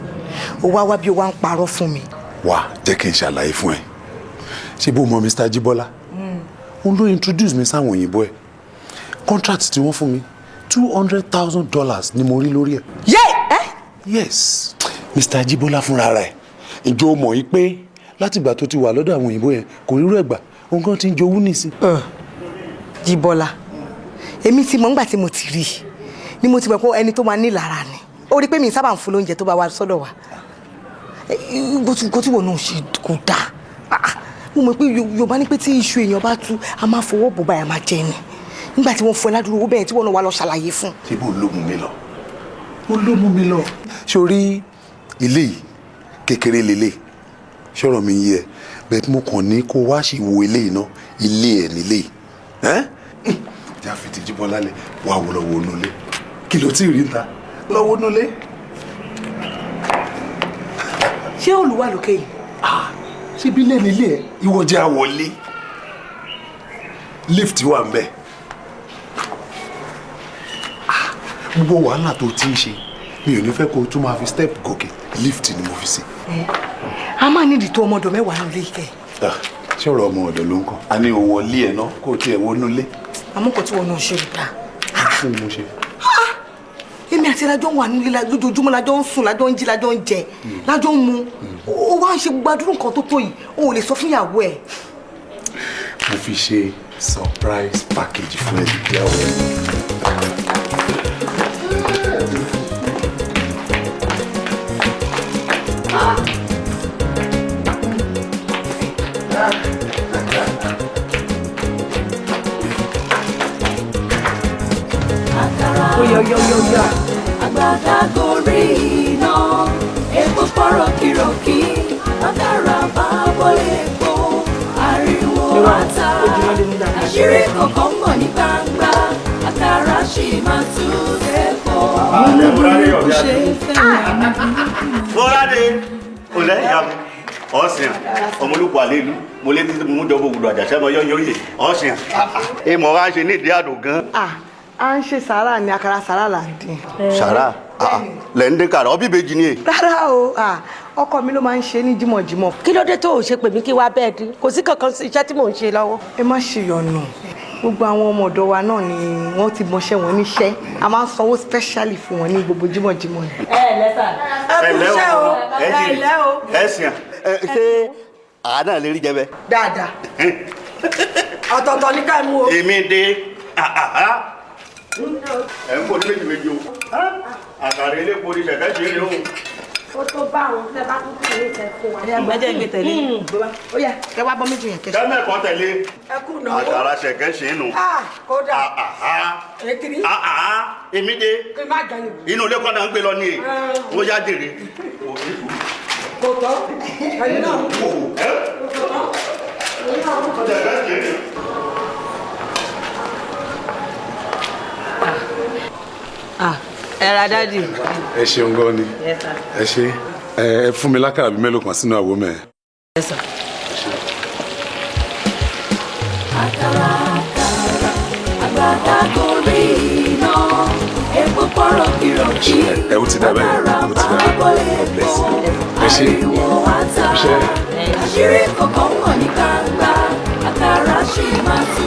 o wá wá bí o wá ń parọ́ fún mi? Wá, jẹ́ kí n ṣàlàyé fún ẹ. Ṣé bó mọ Mr. Jibola? Òun ló introduce mi sáwọn òyìnbó ẹ. Contract tí wọ́n fún mi, $200,000 ni mo rí lórí ẹ̀. Yé ẹ. Yes, Mr. Jibola fúnra rẹ̀. Ìjọ mọ̀ yìí pé látìgbà tó ti wà lọ́dọ̀ àwọn òyìnbó yẹn, kò rírú ẹ̀ gbà, òun kan ti ń jowú nìsín. Jibola, èmi ti mọ̀ nígbà tí mo ti rí i ni mo ti mọ̀ pé ẹni tó máa ní lára ni. Ó rí i pé mi sábà ń fún lóúnjẹ tó bá wá sọ́dọ̀ wa. Kó tí wọ́n náà ṣe kò dáa. Mo mọ̀ pé Yorùbá ní pé tí iṣu èèyàn bá tú, a máa fọwọ́ bò báyà máa jẹ ni. Nígbà tí wọ́n fún ẹ ládùúgbò owó bẹ́ẹ̀ tí wọ́n náà wá lọ ṣàlàyé fún. Ṣé bó ló mú mi lọ? Ó ló mú mi lọ. Sórí ilé yìí kékeré lélẹ̀, ṣọ̀rọ̀ mi yé ẹ bẹ́ẹ̀, mo kàn ní kó wá sí wo ilé yìí náà, ilé ẹ̀ nílé yìí. Ìjà fi ti Jíbọ́lá lẹ̀, wà wò lọ́wọ́ nulẹ̀. Kí ló tí ì rí ń ta lọ́wọ́ nulẹ̀? Ṣé olùwà lókè yìí? Ṣé bí lẹ́nu ilé ẹ̀ ìwọ jẹ́ àwọlé? Lift wà ń bẹ̀. Gbogbo wàhálà tó ti ń ṣe, mi ò ní fẹ́ kó o tún máa fi step gòkè, lift ni mo fi sí. A máa nídìí tó ọmọ ọ̀dọ̀ 10 nílé ìkẹ́. Ṣé ọ̀rọ̀ ọmọ ọ̀dọ̀ ló ń kàn? A ní owó ilé ẹ̀ náà kó o tiẹ̀ wọnú ilé. Àmọ́ kò tí wọn náà ṣe dáa. Kí ni mo ṣe? Èmi àti lájọ ń wà nílé lójoojúmọ́, lájọ ń sùn, lájọ ń jí, lájọ ń jẹ, lájọ ń mu. Ó wá ń ṣe gbogbo adúrú nǹkan tó tó yìí, o ò lè sọ fún ìyàwó ẹ̀. Mo fi ṣe surprise package fún ẹ ìyàwó ẹ. Àgbàdá gorí iná, epo pọ́rọ̀ kìrọ̀kì, bàtàrà bá bọ́lẹ̀ epo, ariwo ata, àṣírí kọ̀ọ̀kan mọ̀ ní gbangba, àkàrà ṣì máa tú epo. Bọ́ládé, olè ìyá mi, ọ̀sìn, ọmọlúkọ àlelu, mo lé títí mo mú jọba ògùdù àjàṣẹ́ mọ yọ́yọ́ yè, ọ̀sìn, èèmọ̀ wa ṣe ní ìdí àdó gan. A ń ṣe sàárà ni, àkàrà sàárà là ń dín. Sàárà lẹ̀ ń dín kàrà, ọbí ìbejì ni. Rárá o, ọkọ mi ló máa ń ṣe ní jímọ̀jímọ̀. Kí ló dé tó o ṣe pè mí kí wàá bẹ́ẹ̀ dín? Kò sí kankan sí iṣẹ́ tí mò ń ṣe lọ́wọ́. Ẹ má ṣe yọ̀nù, gbogbo àwọn ọmọ ọ̀dọ̀ wa náà ni wọ́n ti mọṣẹ́ wọn níṣẹ́, a máa ń sanwó specially fún wọn ní gbogbo jímọ̀jímọ̀ ni. Ẹ lẹ́sà. Ẹ kú iṣẹ́ o, ẹ lẹ́ o. Ẹ sìn ṣé àá náà lè rí jẹ bẹ. Dáadáa, ọ̀tọ̀ọ̀tọ̀ ní ká mú o. Èmi dé ẹ ń bọ̀ ní méjì méjì o, àkàrà elépo ní ṣẹ̀kẹ́ ṣe é o. Ó tó bá àwọn ọ̀sẹ̀ bá tún kúrò ní ìtẹ̀ fún wa. Ẹ jẹ́ ìgbé tẹ̀lé. Ó yá, ẹ wá bọ́ méjì yẹn kẹ́sì. Kẹ́mẹ̀ kan tẹ̀lé. Ẹ kú náà. Àkàrà ṣẹ̀kẹ́ ṣe é nù. Kódà. Ekiri. Èmi dé. Kí n má jẹ yìí. Inú ilé kan náà ń gbé lọ ní e. Ó yá jèrè. Kò tọ́. Ẹyin náà. Ṣẹ̀kẹ́ ṣe é nù. Ẹ ra dádì. Ẹ ṣeun gan ni. Ẹ ṣe ẹ fún mi lákàrà bíi mélòó kan sínú àwo mẹ. Àkàrà àkàrà, àgbàdá gorí iná, epo pọ́rọ̀ kìrọ̀kì, Ẹ ó ti dà bẹ́ẹ̀, ó ti dà bẹ́ẹ̀. God bless you. Ẹ ṣe. Ariwo ata, àṣírí kọ̀ọ̀kan mọ̀ ní gbangba, àkàrà ṣì máa tú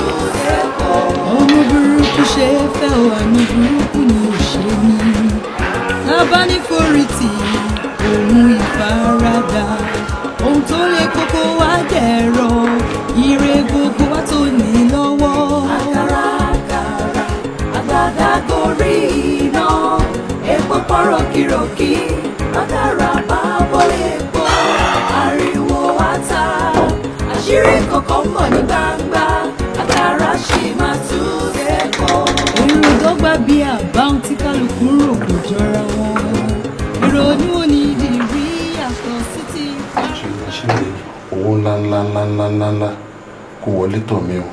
epo. Ọmọ burúkú ṣe é fẹ́ o, àmì burúkú ni ò ṣe mí. Abániforítì òun ìfaradà, ohun tó lè kókó wá dẹ̀rọ, ire gbogbo wa tó ní lọ́wọ́. Àkàrà àkàrà, àgbàdá gorí iná, epo pọ́rọ̀ kìrọ̀kì, bàtàrà bá bọ́lẹ̀ epo, ariwo ata, àṣírí kọ̀ọ̀kan mọ̀ ní gbangba, àkàrà ṣì máa tú epo. Èrò dọ́gba bí àbá ohun tí kálukú rò kò jọra wọn. Ìrònú òní ńlá ńlá ńlá ńlá ńlá ńlá kó wọlé tọ̀ mí o,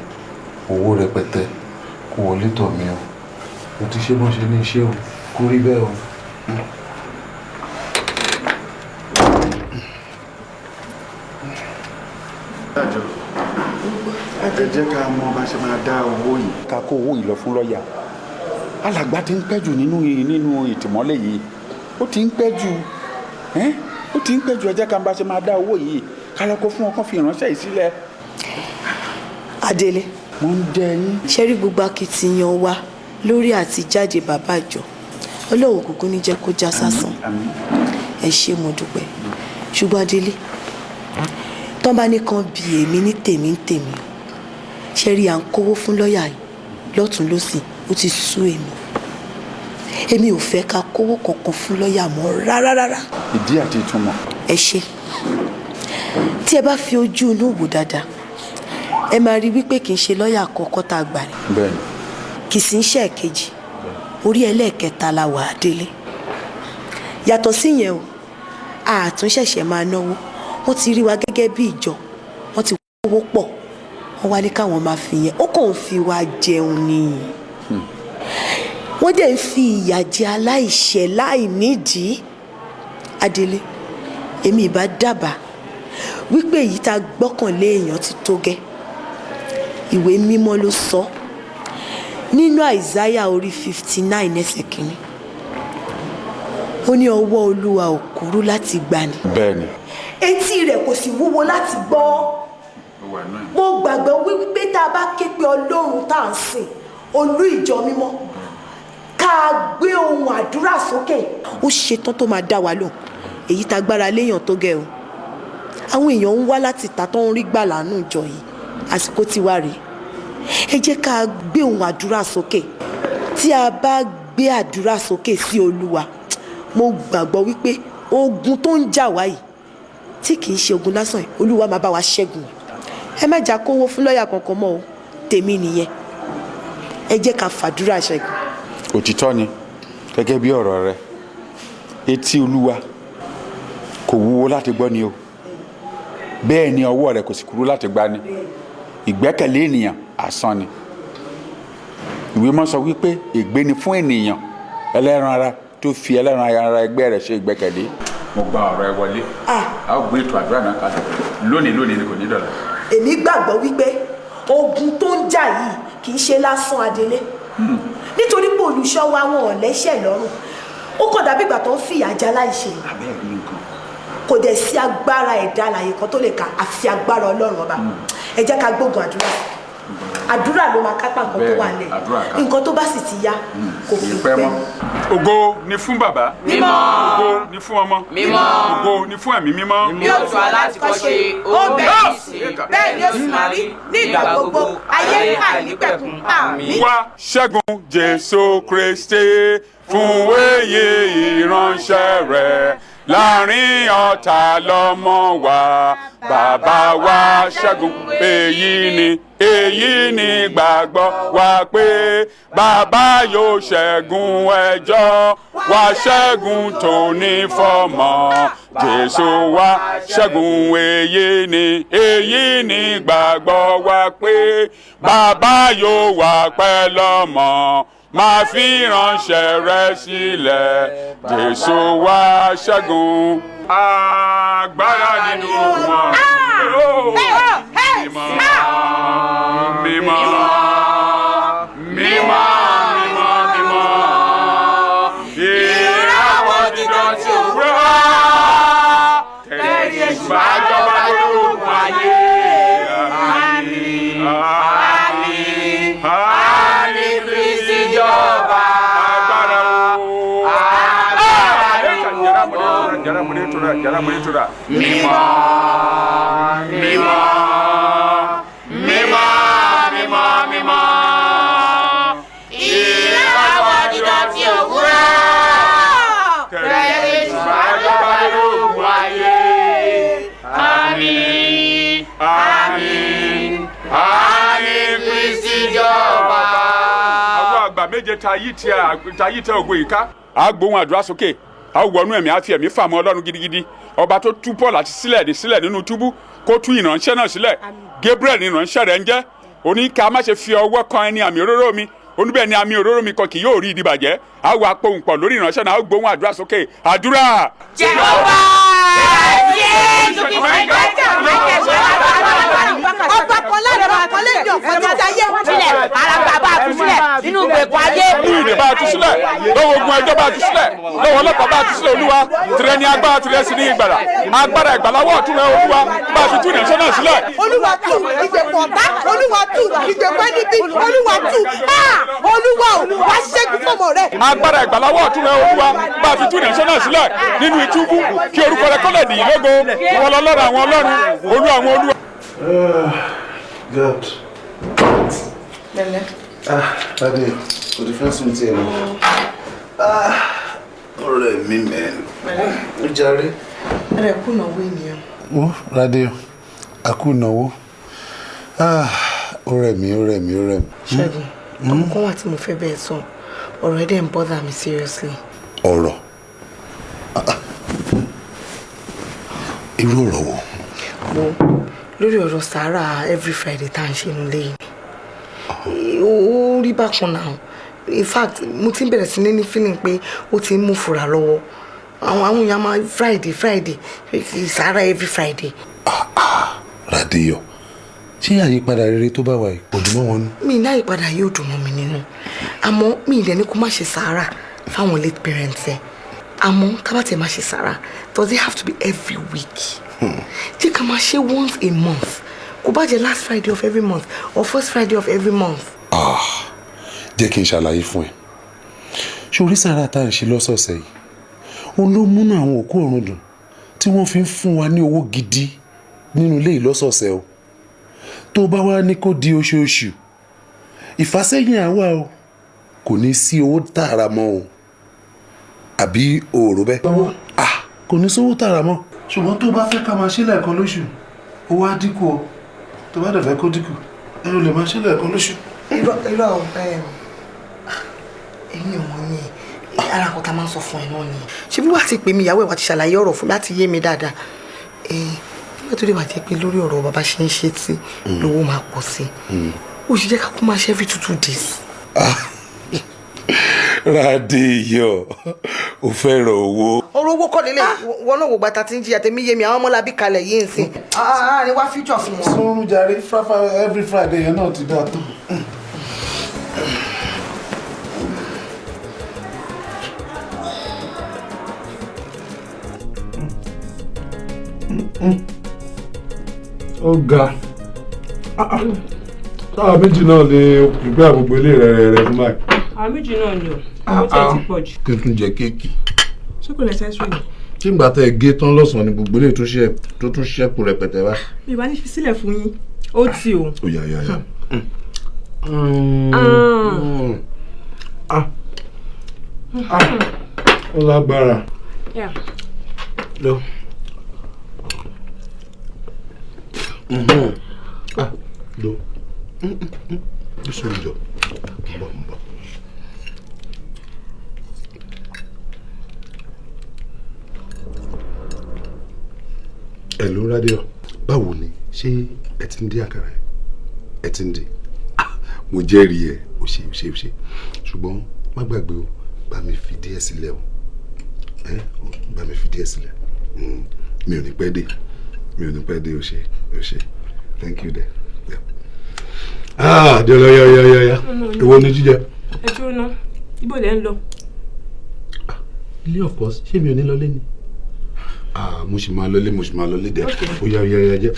owó rẹpẹtẹ kó wọlé tọ̀ mí o. Mo ti ṣe bọ́n ṣe ní iṣẹ́ o, kó rí bẹ́ẹ̀ o. Ẹ jẹ́ ká mọ bá ṣe máa dá owó yìí. Ká kó owó yìí lọ fún lọ́ọ̀yà. Alàgbà ti ń pẹ́ jù nínú ìtìmọ́lé yìí, ó ti ń pẹ́ jù, ó ti ń pẹ́ jù. Ẹ jẹ́ ká bá ṣe máa dá owó yìí, ká lọ kó fún ọkàn fi ìránṣẹ́ yìí sílẹ̀. Adélé, mo ń jẹ yín. Ṣe rí gbogbo akitiyan wa lórí àti jáde bàbá àjọ, Ọlọ́run kúkú ní jẹ́ kó já sásán. Ẹ ṣé, mo dúpẹ́. Ṣùgbọ́n Adélé, tán bá ní kan bí èmi ní tèmi ń tèmi, ṣe rí à ń kówó fún lọ́ọ̀yà yìí lọ́tún lọ́sìn, ó ti sú èmi. Èmi ò fẹ́ ká kówó kankan fún lọ́ọ̀yà mọ́ rárá rárá. Ìdí àti ìtumọ̀. Ẹ ṣé, tí ẹ bá fi ojú inú wò dáadáa, ẹ máa rí wípé kì í ṣe lọ́ọ̀yà àkọ́kọ́ tá a gbà rẹ̀. Bẹ́ẹ̀ni. Kì í sì ń ṣe ẹ̀kejì, orí ẹlẹ́ẹ̀kẹta la wà á délé. Yàtọ̀ síyẹn o, àtúnṣẹ̀ṣẹ̀ máa náwó. Wọ́n ti rí wa gẹ́gẹ́ bí ìjọ, wọ́n ti wọ́wọ́ pọ̀, wọ́n wá ní káwọn máa fi yẹn, ó kàn ń fi wa jẹun ni. Wọ́n dẹ̀ ń fi ìyà jẹ aláìṣẹ̀ láì nídìí. Adélé, èmi ìbá dábàá wípé èyí tá a gbọ́kànlé èèyàn ti tó gẹ́. Ìwé mímọ́ ló sọ nínú Àìsáyà orí 59 ẹsẹ̀ 1, ó ní ọwọ́ Olúwa ò kúrú láti gbani. Bẹ́ẹ̀ni. Etí rẹ̀ kò sì wúwo láti gbọ́. Mo gbàgbọ́ wípé tá a bá ké pe Ọlọ́run tá à ń sìn, olú ìjọ mímọ́, ká a gbé ohùn àdúrà sókè, ó ṣetán tó máa dá wa lóhùn. Èyí tá gbára léèyàn tó gẹ́ o. Àwọn èèyàn ń wá láti ìta tó ń rí gbà lánàá ìjọ yìí, àsìkò ti wá rèé. Ẹ jẹ́ ká a gbé ohùn àdúrà sókè. Tí a bá gbé àdúrà sókè sí Olúwa, mo gbàgbọ́ wípé ogun tó ń jà wá yìí, tí kì í ṣe ogun lásán yìí, Olúwa máa bá wa ṣẹ́gun. Ẹ má jà kówó fún lọ́ọ̀yà kankan mọ́ o, tèmi nìyẹn. Ẹ jẹ́ ká fàdúrà ṣẹ́gun. Òtítọ́ ni, gẹ́gẹ́ bí ọ̀rọ̀ rẹ, etí Olúwa kò wúwo láti gbọ́ ni o, bẹ́ẹ̀ ni ọwọ́ rẹ kò sì kúrú láti gbà ni. Ìgbẹ́kẹ̀lé ènìyàn asán ni. Ìwé mọ́ sọ wípé ègbé ni fún ènìyàn ẹlẹ́ran ara tó fi ẹlẹ́ran ara ẹgbẹ́ rẹ̀ ṣe ìgbẹ́kẹ̀lé. Mo gba ọ̀rọ̀ ẹ wọlé, a ó gbé ètò àdúrà náà kalẹ̀ lónìí lónìí ni kò ní dọ̀la. Èmi gbàgbọ́ wípé ogun tó ń jà yìí kì í ṣe lásán, Adélé, nítorí pé olùṣọ́ wa wọn ò lẹ́ṣẹ̀ lọ́rùn. Ó kàn dàbí ìgbà tó ń fìyà jẹ aláìṣẹ̀. Kò dẹ̀ sí agbára ẹ̀dá alààyè kan tó lè kà àfi agbára Ọlọ́run ọba. Ẹ jẹ́ ká gbógun àdúrà. Àdúrà ló máa kápá nǹkan tó wà nílẹ̀, nǹkan tó bá sì ti yá kò fi pẹ́ mọ́. Ògo ni fún bàbá. Mímọ́. Ògo ni fún ọmọ. Mímọ́. Ògo ni fún ẹ̀mí mímọ́. Bí ó tún alátikọ́ṣe, ó bẹ́ẹ̀ ní sí, bẹ́ẹ̀ ni ó sì máa rí ní ìgbà gbogbo, ayé àìnípẹ̀kun. Àmín. Wá ṣẹ́gun Jésù Kristi fún èyí ìránṣẹ́ rẹ̀ láàrin ọ̀tá lọ́mọ wa, bàbá wa ṣẹ́gun. Èyí ni gbàgbọ́ wa pé bàbá yóò ṣẹ́gun ẹjọ́ wa, ṣẹ́gun tó ní fọ́mọ Jésù wa ṣẹ́gun. Èyí ni gbàgbọ́ wa pé bàbá yóò wà pẹ́ lọ́mọ, máa fi ránṣẹ́ rẹ̀ sílẹ̀, Jésù wá ṣẹ́gun. Agbára nínú wọn. Mímọ́ mímọ́ mímọ́ mímọ́ mímọ́. Ìràwọ̀ dídán tí ó wúrọ̀. Tẹ̀lé Jésù bá jọba lóògùn ayé. Àmín. Àmín. Àmín. Kristi jọba. Agbára o. Agbára nínú wọn. Mímọ́ mímọ́ mímọ́ mímọ́ mímọ́. Ìràwọ̀ dídán tí ó wúrọ̀. Tẹ̀lé Jésù bá jọba lóògùn ayé. Àmín. Àmín. Àmín. Kristi jọba. Àwọn àgbà méje ta yí tẹ ògo yìí ká. A gbóhùn àdúrà sókè. A ó wọnú ẹ̀mí, á fi ẹ̀mí fà mọ́ Ọlọ́run gidigidi. Ọba tó tú Paul àti sílẹ̀ ní sílẹ̀ nínú túbú, kó tú ìránṣẹ́ náà sílẹ̀. Gabriel ní ìránṣẹ́ rẹ̀ ń jẹ́. Ó ní ká má ṣe fi ọwọ́ kan ẹni àmì òróró mi. Oníbẹ̀ ni àmì òróró mi kan kì yóò rí ìdìbàjẹ́. A wà pohùn pọ̀ lórí ìránṣẹ́ náà, a ó gbóhùn àdúrà sókè. Àdúrà. Ọba kan lára ọba lẹ́yìn ọ̀kan títí ayé. Sílẹ̀ ara bàbá àtúnṣílẹ̀ nínú ìgbèkùn ayé. Nínú ìdè bá a tú sílẹ̀, lọ́wọ́ ogun ẹjọ́ bá a tú sílẹ̀, lọ́wọ́ ọlọ́pàá bá a tú sílẹ̀. Olúwa, tìrẹ ni agbára, tìrẹ sì ní ìgbàlà. Agbára ìgbàláwọ̀ ọ̀tún rẹ Olúwa, bá a fi tú ìránṣẹ́ náà sílẹ̀. Olúwa tú ìgbèkùn ọ̀tá, Olúwa tú ìgbèkùn ẹni bí, Olúwa tú, Olúwa ò wá ṣẹ́gun fọmọ rẹ. Agbára ìgbàláwọ̀ ọ̀tún rẹ Olúwa, bá a fi tú ìránṣẹ́ náà sílẹ̀ nínú ìtúbú, kí orúkọ rẹ kó lè nìyí lógo. Ìwọ lọlọ́run àwọn ọlọ́run, Olú àwọn olúwa. God. Pẹ̀lẹ́. Ah, Daddy, kò ti fẹ́ sùn tiẹ̀ mọ́. Ah, ọ̀rẹ́ mi mẹ́rin. Pẹ̀lẹ́. Ó jàre. Ẹ kú ìnáwó ènìyàn. Ó, Rádé, a kú ìnáwó. Ah, ó rẹ̀ mí, ó rẹ̀ mí, ó rẹ̀ mí. Ṣẹ́gun, àwọn kan wà tí mo fẹ́ bẹ́ẹ̀ sọ. Ọ̀rọ̀ ẹ̀ dẹ̀ ń bother mi seriously. Ọ̀rọ̀? Irú ọ̀rọ̀ wo? Mo lórí ọ̀rọ̀ sàárà every Friday tá à ń ṣe nílé yìí, ó rí bákan náà. In fact, mo ti ń bẹ̀rẹ̀ sí ní feeling pé ó ti ń mú fura lọ́wọ́. Àwọn èèyàn máa Friday Friday sàárà every Friday. Rádéyọ̀, ṣé àyípadà rere tó bá wà yìí kò dùn mọ́ wọn nú? Mi ní àyípadà yóò dùn mọ́ mi nínú, àmọ́ mi ìdẹ̀ ní kó má ṣe sàárà fáwọn late parents ẹ̀. Àmọ́ ká bá tiẹ̀ má ṣe sàárà, does it have to be every week? Jẹ́ ká máa ṣe once a month, kò bá jẹ́ last Friday of every month or first Friday of every month. Ah, jẹ́ kí n ṣàlàyé fún ẹ. Ṣorí sàárà tá à ń ṣe lọ́sọ̀ọ̀sẹ̀ yìí, òun ló múnú àwọn òkú ọ̀run dùn tí wọ́n fi ń fún wa ní owó gidi nínú ilé yìí lọ́sọ̀ọ̀sẹ̀ o. Tó bá wá ní kó di oṣooṣù, ìfàsẹ́yìn àwa o, kò ní sí owó tààrà mọ́ o. Àbí o ò rò bẹ́ẹ̀? Ah, kò ní sówó tààrà mọ́. Ṣùgbọ́n tó bá fẹ́ ká máa ṣe lẹ́ẹ̀kan lóṣù, owó á dínkù o. Tó bá dẹ̀ fẹ́ kó dínkù, ẹ ò lè máa ṣe lẹ́ẹ̀kan lóṣù. Irọ́ irọ́, èmi ò mọ̀ ní ara kan tá a máa ń sọ fún ẹ náà ni. Ṣé bí wàá ti pè mí, ìyàwó ẹ̀ wá ti ṣàlàyé ọ̀rọ̀ fún mi láti yé mi dáadáa. Nígbà tó dé wàá jẹ́ pé lórí ọ̀rọ̀ bàbá ṣe ń ṣe tí lówó máa pọ̀ sí i. Ó sì jẹ́ ká kó máa ṣe every 2 days. Rádéyọ̀, o fẹ́ràn owó. Ọ̀rọ̀ owó kọ́ lélẹ̀, wọn náà wò gbàtà tí ń jìyà tèmi yé mi, àwọn ọmọlábí kalẹ̀ yìí ń sìn. Ni wá future fún wọn. Sọ́run jàre, every Friday yẹn náà ti dáa tó. Ó ga. Táwa méjì náà lè prepare gbogbo ilé rẹ̀ rẹ̀ fún báyìí. Àwọn méjì náà ni o, ó tẹ̀ ti pọ̀ jù. Kí n tún jẹ kéèkì. Ṣé kò necessary ni? Tí ìgbà tẹ gé tán lọ́sàn-án ni gbogbo ilé tó tún ṣẹ́kù rẹpẹtẹ wá. Mi ìbá ní fi sílẹ̀ fún yín, ó ti o. Ó yá yá yá. Ó lágbára. Lọ. Lọ. Jọ. Bọ̀ bọ̀. Hello Rádéyọ̀, báwo ni? Ṣé ẹ ti ń dín àkàrà ẹ? Ẹ ti ń dín. Mo jẹ́rìí ẹ, o ṣe o ṣe o ṣe. Ṣùgbọ́n má gbàgbé o, bá mi fi díẹ̀ sílẹ̀ o. Bá mi fi díẹ̀ sílẹ̀. Mi ò ní pẹ́ dé. Mi ò ní pẹ́ dé, o ṣe o ṣe. Thank you there. Yeah. Ah, Diola, ya ya ya ya. Èwo ni jíjẹ? Ẹ dúró ná, ibo lẹ ń lọ? Ilé, of course, ṣé mi ò ní lọ lé ni? Ah, mo sì máa lọlé, mo sì máa lọlé dẹ. Ó yá yá yá jẹ.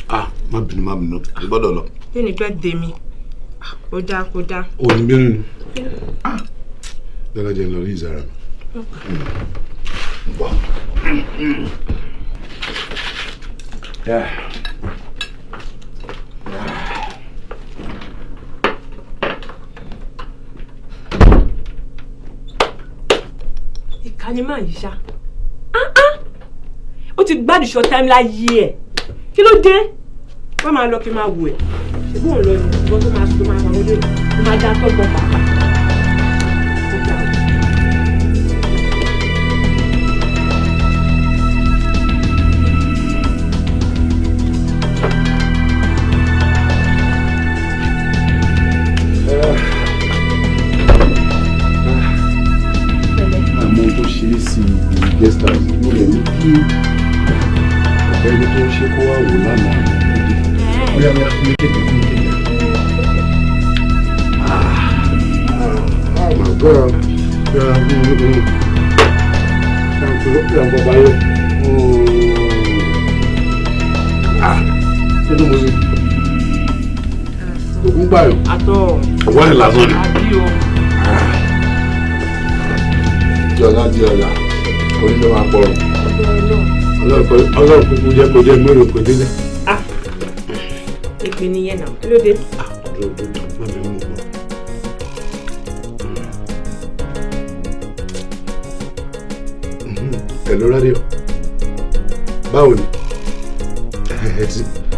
Ah, má bínú, má bínú, o gbọ́dọ̀ lọ. Kí ni birthday mi? Ó dáa, kó dáa. O ní bínú ni. Ah, dára jẹ́ ń lọ rí ìzara mi. Bọ̀. Yeah. Ìkànnì máa yí ṣá. Ó ti gbádùn short time láyé ẹ̀. Kí ló dé? Wọ́n máa lọ kí n máa wò ẹ̀. Ṣé bóun lọ ni ìwọ tó máa tó máa wà wọlé tó máa dá tọ́gbọ́n pàápàá? Ọ̀gbẹ́ni tó ń ṣe kó wá wò lánàá bóyá bóyá fún mi kéde fún mi kéde. Oh my God. Kí ló mú sí? Ògún gbàyò. Ọ̀wọ́n ni lásán ni. Jọlá di ọ̀la, orí ló máa pọ̀. Ọlọ́run kúkú jẹ́ kó jẹ́ mẹ́rin kò délé. Èpè nìyẹn náà, kí ló dé? Dúró dúró, má mi mú un. Hello radio, báwo ni?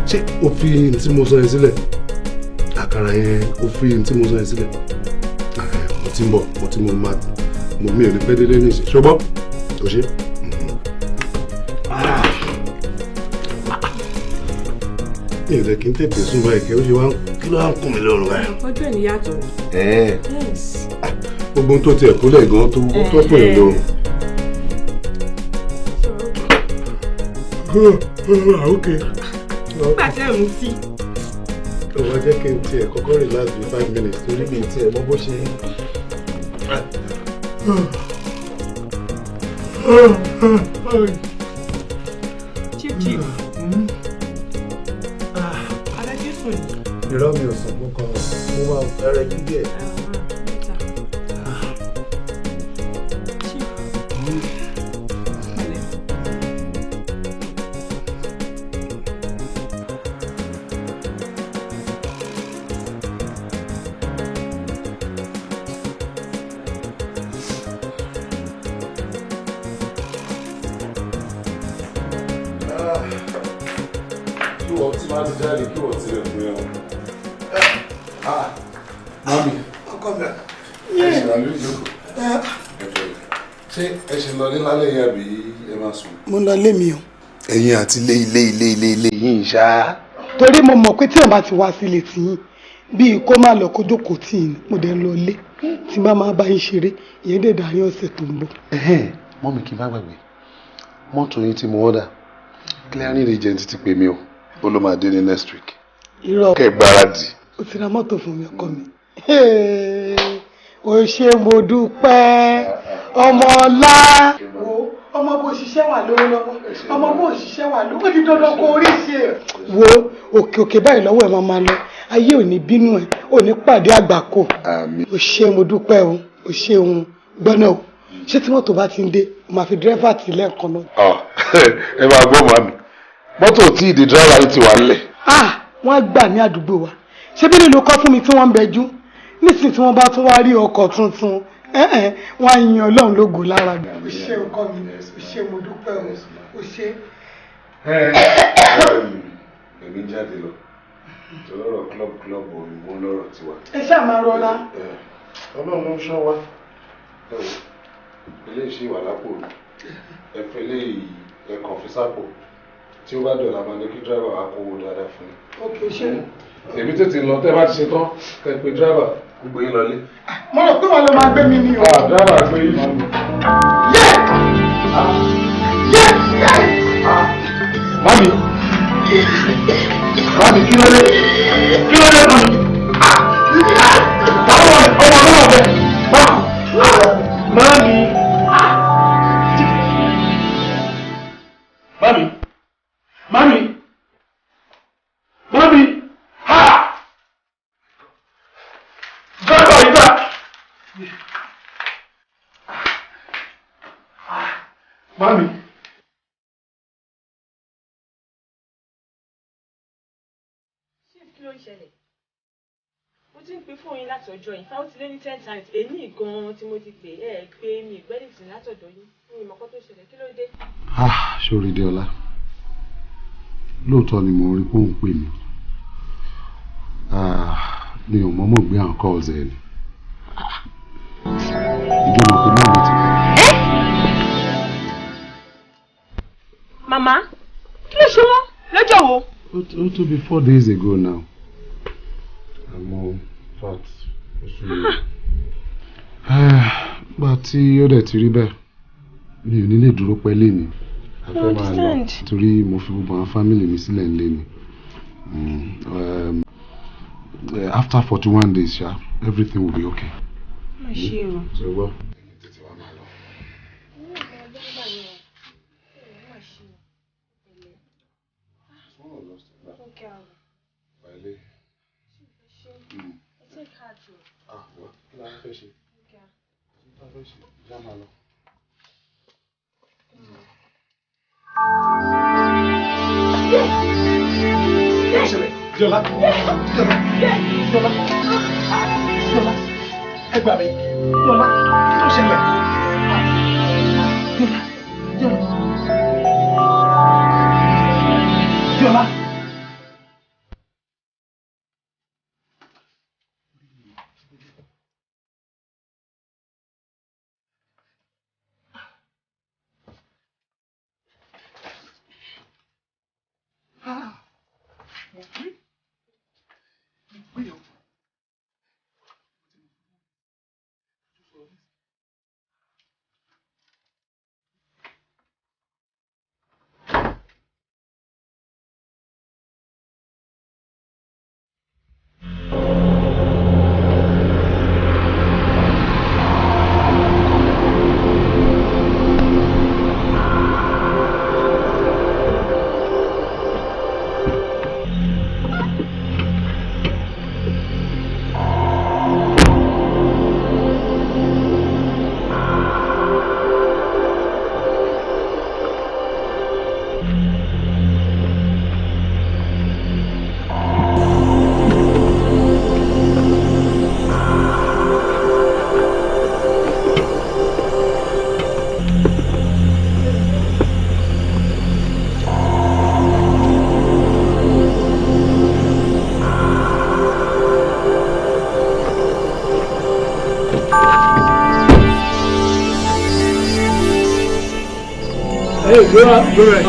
Ṣé o fi tí mo sọ yẹn sílẹ̀? Àkàrà yẹn, o fi tí mo sọ yẹn sílẹ̀. Mo ti ń bọ̀, mo ti mo máa mo mi ò ní pẹ́ délé ní ìsìn. Ṣùgbọ́n o ṣe. Mi ò lè kí n tètè sùn báyìí kí ó ṣe wá kí ló wá ń kún mi lọ́rùn báyìí. Ọjọ́ ẹ̀ ní yàtọ̀ ni. Gbogbo ohun tó tiẹ̀ kúlẹ̀ gan tó tó pè é lọ́rùn. Okay. Nígbà tí ẹ̀ ń tí. Ó wá jẹ́ kí n tiẹ̀ kọ́kọ́ relax bí 5 minutes torí mi tiẹ̀ mọ bó ṣe. Chief chief. Adájọ́ sùn ni. Irọ́, mi ò sùn, mo kàn mo máa fẹ́rẹ̀ jí díẹ̀. Chief. Pẹ̀lẹ́. Kí wọ́n ti máa ti jáde, kí wọ́n tilẹ̀ fún yẹn o. Mami. Ọkọ mi. Ẹ ṣì wà lórí ìjókòó. Ṣé ẹ ṣe lọ ní lálẹ́ yìí àbí ẹ máa sùn? Mo ń lọ ilé mi o. Ẹ̀yin àti ilé ilé ilé ilé ilé yìí ṣá. Torí mo mọ̀ pé tí èèyàn bá ti wá sílé tiyín, bíi kó má lọ kó jókòó tì í, mo dẹ̀ ń lọ ilé tí bá máa bá yín ṣeré, ìyẹn dẹ̀ dàrí ọ̀sẹ̀ tó ń bọ̀. Mummy, kí n má gbàgbé mọ́tò yín tí mo order, clearing agent ti pè mí o, ó ló máa dé ní next week. Irọ́. Kẹ́ ẹ gbáradì. O ti ra mọ́tò fún mi, ọkọ mi? O ṣé, mo dúpẹ́, ọmọ ọlá. Wo ọmọ, bó ṣiṣẹ́ wà lówó lọ́wọ́, ọmọ bó ṣiṣẹ́ wà lówó, ó di dandan kó orí ṣe. Wo òkè òkè báyìí lọ́wọ́ ẹ̀ máa máa lọ, ayé ò ní bínú ẹ̀, ò ní pàdé àgbákò. Àmín. O ṣé, mo dúpẹ́ o, o ṣeun gbọ́nà o. Ṣé tí mọ́tò bá ti ń dé, o máa fi dírẹ́fà tì lẹ́ẹ̀kan náà? Ẹ máa gbọ́ màmí, mọ́tò tí ìdí dírẹ́fà yìí ti wà nílẹ̀. Ah, wọ́n á gbà ní àdúgbò wa. Ṣé bí nílùú kọ́ fún mi tí wọ́n ń bẹjú nísìnyí, tí wọ́n bá tún wá rí ọkọ̀ tuntun, wọ́n á yin Ọlọ́run lógo lára mi. O ṣé ọkọ mi, o ṣé, mo dúpẹ́ o, o ṣé. Èmi ń jáde lọ tọ́lọ́rọ̀ club club òyìnbó lọ́rọ̀ tiwa. Ẹ ṣáà máa rọra. Ọlọ́run ló ń ṣọ́ wa. Ẹ wò, ilé iṣẹ́ ìwà lápò mi, ẹ fẹ́ lé ẹ̀kàn fi sápò, tí ó bá dọ̀la máa ní kí dírẹ́bà wa kó owó dáadáa fún yín. Ok, ṣé. Èmi tètè lọ, tẹ́ bá ti ṣe tán, kẹ́ pé dírẹ́bà kó gbé yín lọlé. Mo rò pé wọn ló máa gbé mi ní o. Ah, dírẹ́bà gbé yín máa ń lọ. Mami, mami, kí ló dé? Kí ló dé, mami? Táwọn ọmọ náà bẹ̀. Mami. Mami. Mami. Mami. Ha! Driver yìí dà. Mami. Chief, kí ló ń ṣẹlẹ̀? Mo ti ń pe fóònù yín láti ọjọ́ yìí, fáwọn ti lé ní 10 times èyí gan-an tí mo ti pè é pé mi ìgbẹ́lìtì látọ̀dọ̀ yín, mi ìmọ̀ kan tó ṣẹlẹ̀, kí ló dé? Ah, ṣórí Déọlá, lóòótọ́ ni mo rí pé òun pè mí. Ah, mi ò mọ̀ọ́mọ̀ gbé àwọn calls ẹ̀ ni. Ìjọba pé náà mi ti kú. Màmá, kí ló ṣe wọ́n? Lọ́jọ́ wo? Ó tó bí 4 days ago now. Àmọ́ fact, ó sún mi. Gba tí ó dẹ̀ ti rí bẹ́ẹ̀, mi ò ní lè dúró pẹ́ léni. A fẹ́ máa lọ torí mo fi gbogbo àwọn family mi sílẹ̀ nílé ni. After 41 days ṣá, everything will be okay. Má ṣe o. Ṣe gbọ́. Tètè wá máa lọ. Má ṣe o. Pẹ̀lẹ́. Take heart o. Ah, wá, kí la fẹ́ ṣe? Kí la fẹ́ ṣe? Já máa lọ. Jọlá, Jọlá, Jọlá, Jọlá, ẹ gbà mí. Jọlá, kí ló ṣẹlẹ̀? Jọlá, Jọlá, Jọlá. Ah, mo gbé, mo gbé o.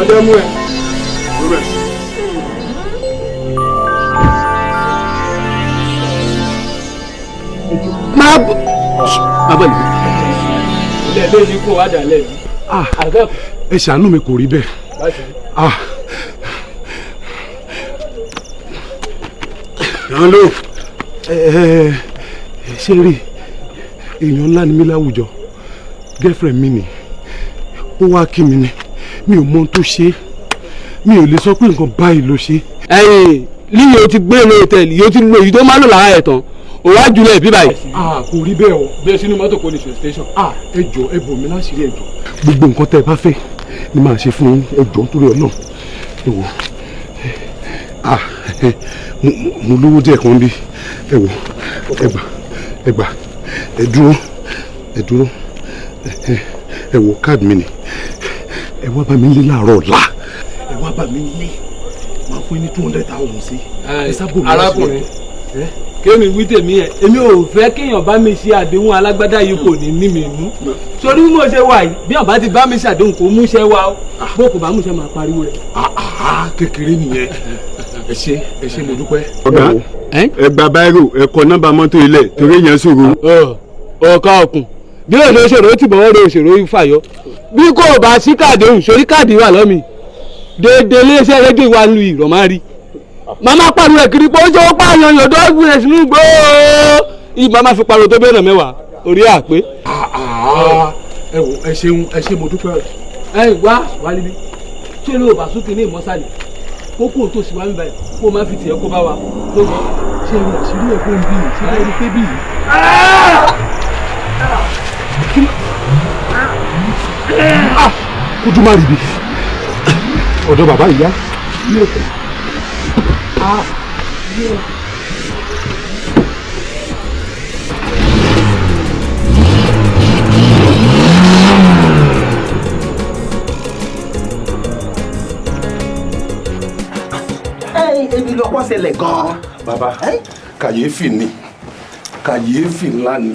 Ọjọ́ mú ẹ. Máa bọ̀, máa bọ̀ níbí. Ilé ilé yìí kò wá dà lẹ́nu. Ah, ẹ ṣàánú mi, kò rí bẹ́ẹ̀. Ah. Hello. Ẹ ẹ ṣe rí, èèyàn ńlá ni mí láwùjọ. Girlfriend mi ni ó wá kí mi ni. Mi ò mọ ohun tó ṣe é, mi ò lè sọ pé nǹkan báyìí ló ṣe. Ẹ̀yìn líyìn o ti gbé ní hòtẹ́ẹ̀lì yóò ti lo èyí tó máa lò lára ẹ̀ tán, òun á jùlẹ̀ bí báyìí. Ah, kò rí bẹ́ẹ̀ o. Gbé sínú mọ́tò kò ní ṣe station. Ah, ẹ jọ, ẹ bò mí láṣìírí, ẹ jọ. Gbogbo nǹkan tẹ́ ẹ bá fẹ́ ni màá ṣe fún yín. Ẹ jọ, nítorí Ọlọ́run. Ẹ wò, ah, mo lówó díẹ̀ kan bí. Ẹ wò, ẹ gbà, ẹ gbà, ẹ dúró, ẹ dúró. Ẹ wò, káàdì mi ni. Ẹ wá bá mi lé láàárọ̀ ọ̀la. Ẹ wá bá mi lé, máa fún yín ní 200,000 sí. Ẹ sábò mi láṣìírí. Arákùnrin, kémi wí tèmi ẹ, èmi ò fẹ́ kéèyàn bá mi ṣe àdéhùn alágbádá yìí, kò ní ní mi mú sórí bí mo ṣe wà yìí. Bí ọba ti bá mi ṣàdéhùn, kò múṣẹ́ wá o. Bó kò bá múṣẹ́, máa pariwo rẹ̀. Kékeré nìyẹn. Ẹ ṣé, ẹ ṣé, mo dúpẹ́. Ọ̀gá, ẹ gba báírò, ẹ kọ nọ́mbà mọ́tò ilẹ̀ torí èèyàn ṣòro. Ọ̀ka ọ̀kùn bí òun ṣòro tí bọ̀wọ́ rẹ̀ òṣèré fàyọ bí kò bá sí káàdì òun sórí káàdì wà lọ́mì déédéé. Iléeṣẹ́ rédíò wa lu ìrọ̀ máa rí màmá pariwo ẹ̀ kiri pé ó ṣe ó pààyàn yọ̀dọ́ gbìyànjú sínú gbòó ìgbà máa fi pariwo tó bẹ́ẹ̀ mẹ́wàá orí àpé. Ẹ wò, ẹ ṣeun, ẹ ṣé, mo dúpẹ́. Ẹ wá wá níbí, ṣé ló bá sókè ní ìmọ̀sálẹ̀ kókó tó sì wá mi báyìí, kó má fi tiẹ̀ kó bá wa tó gbọ́. Ṣé ẹ àṣírí ẹ̀ fún bí ṣé ẹ rí pé bí yìí. Ojú má rí bi ọ̀dọ̀ bàbá ìyá. Ah. Ebi lọ́pọ̀ ṣẹlẹ̀ gan-an. Bàbá, kàyéfì ni, kàyéfì ńlá ni.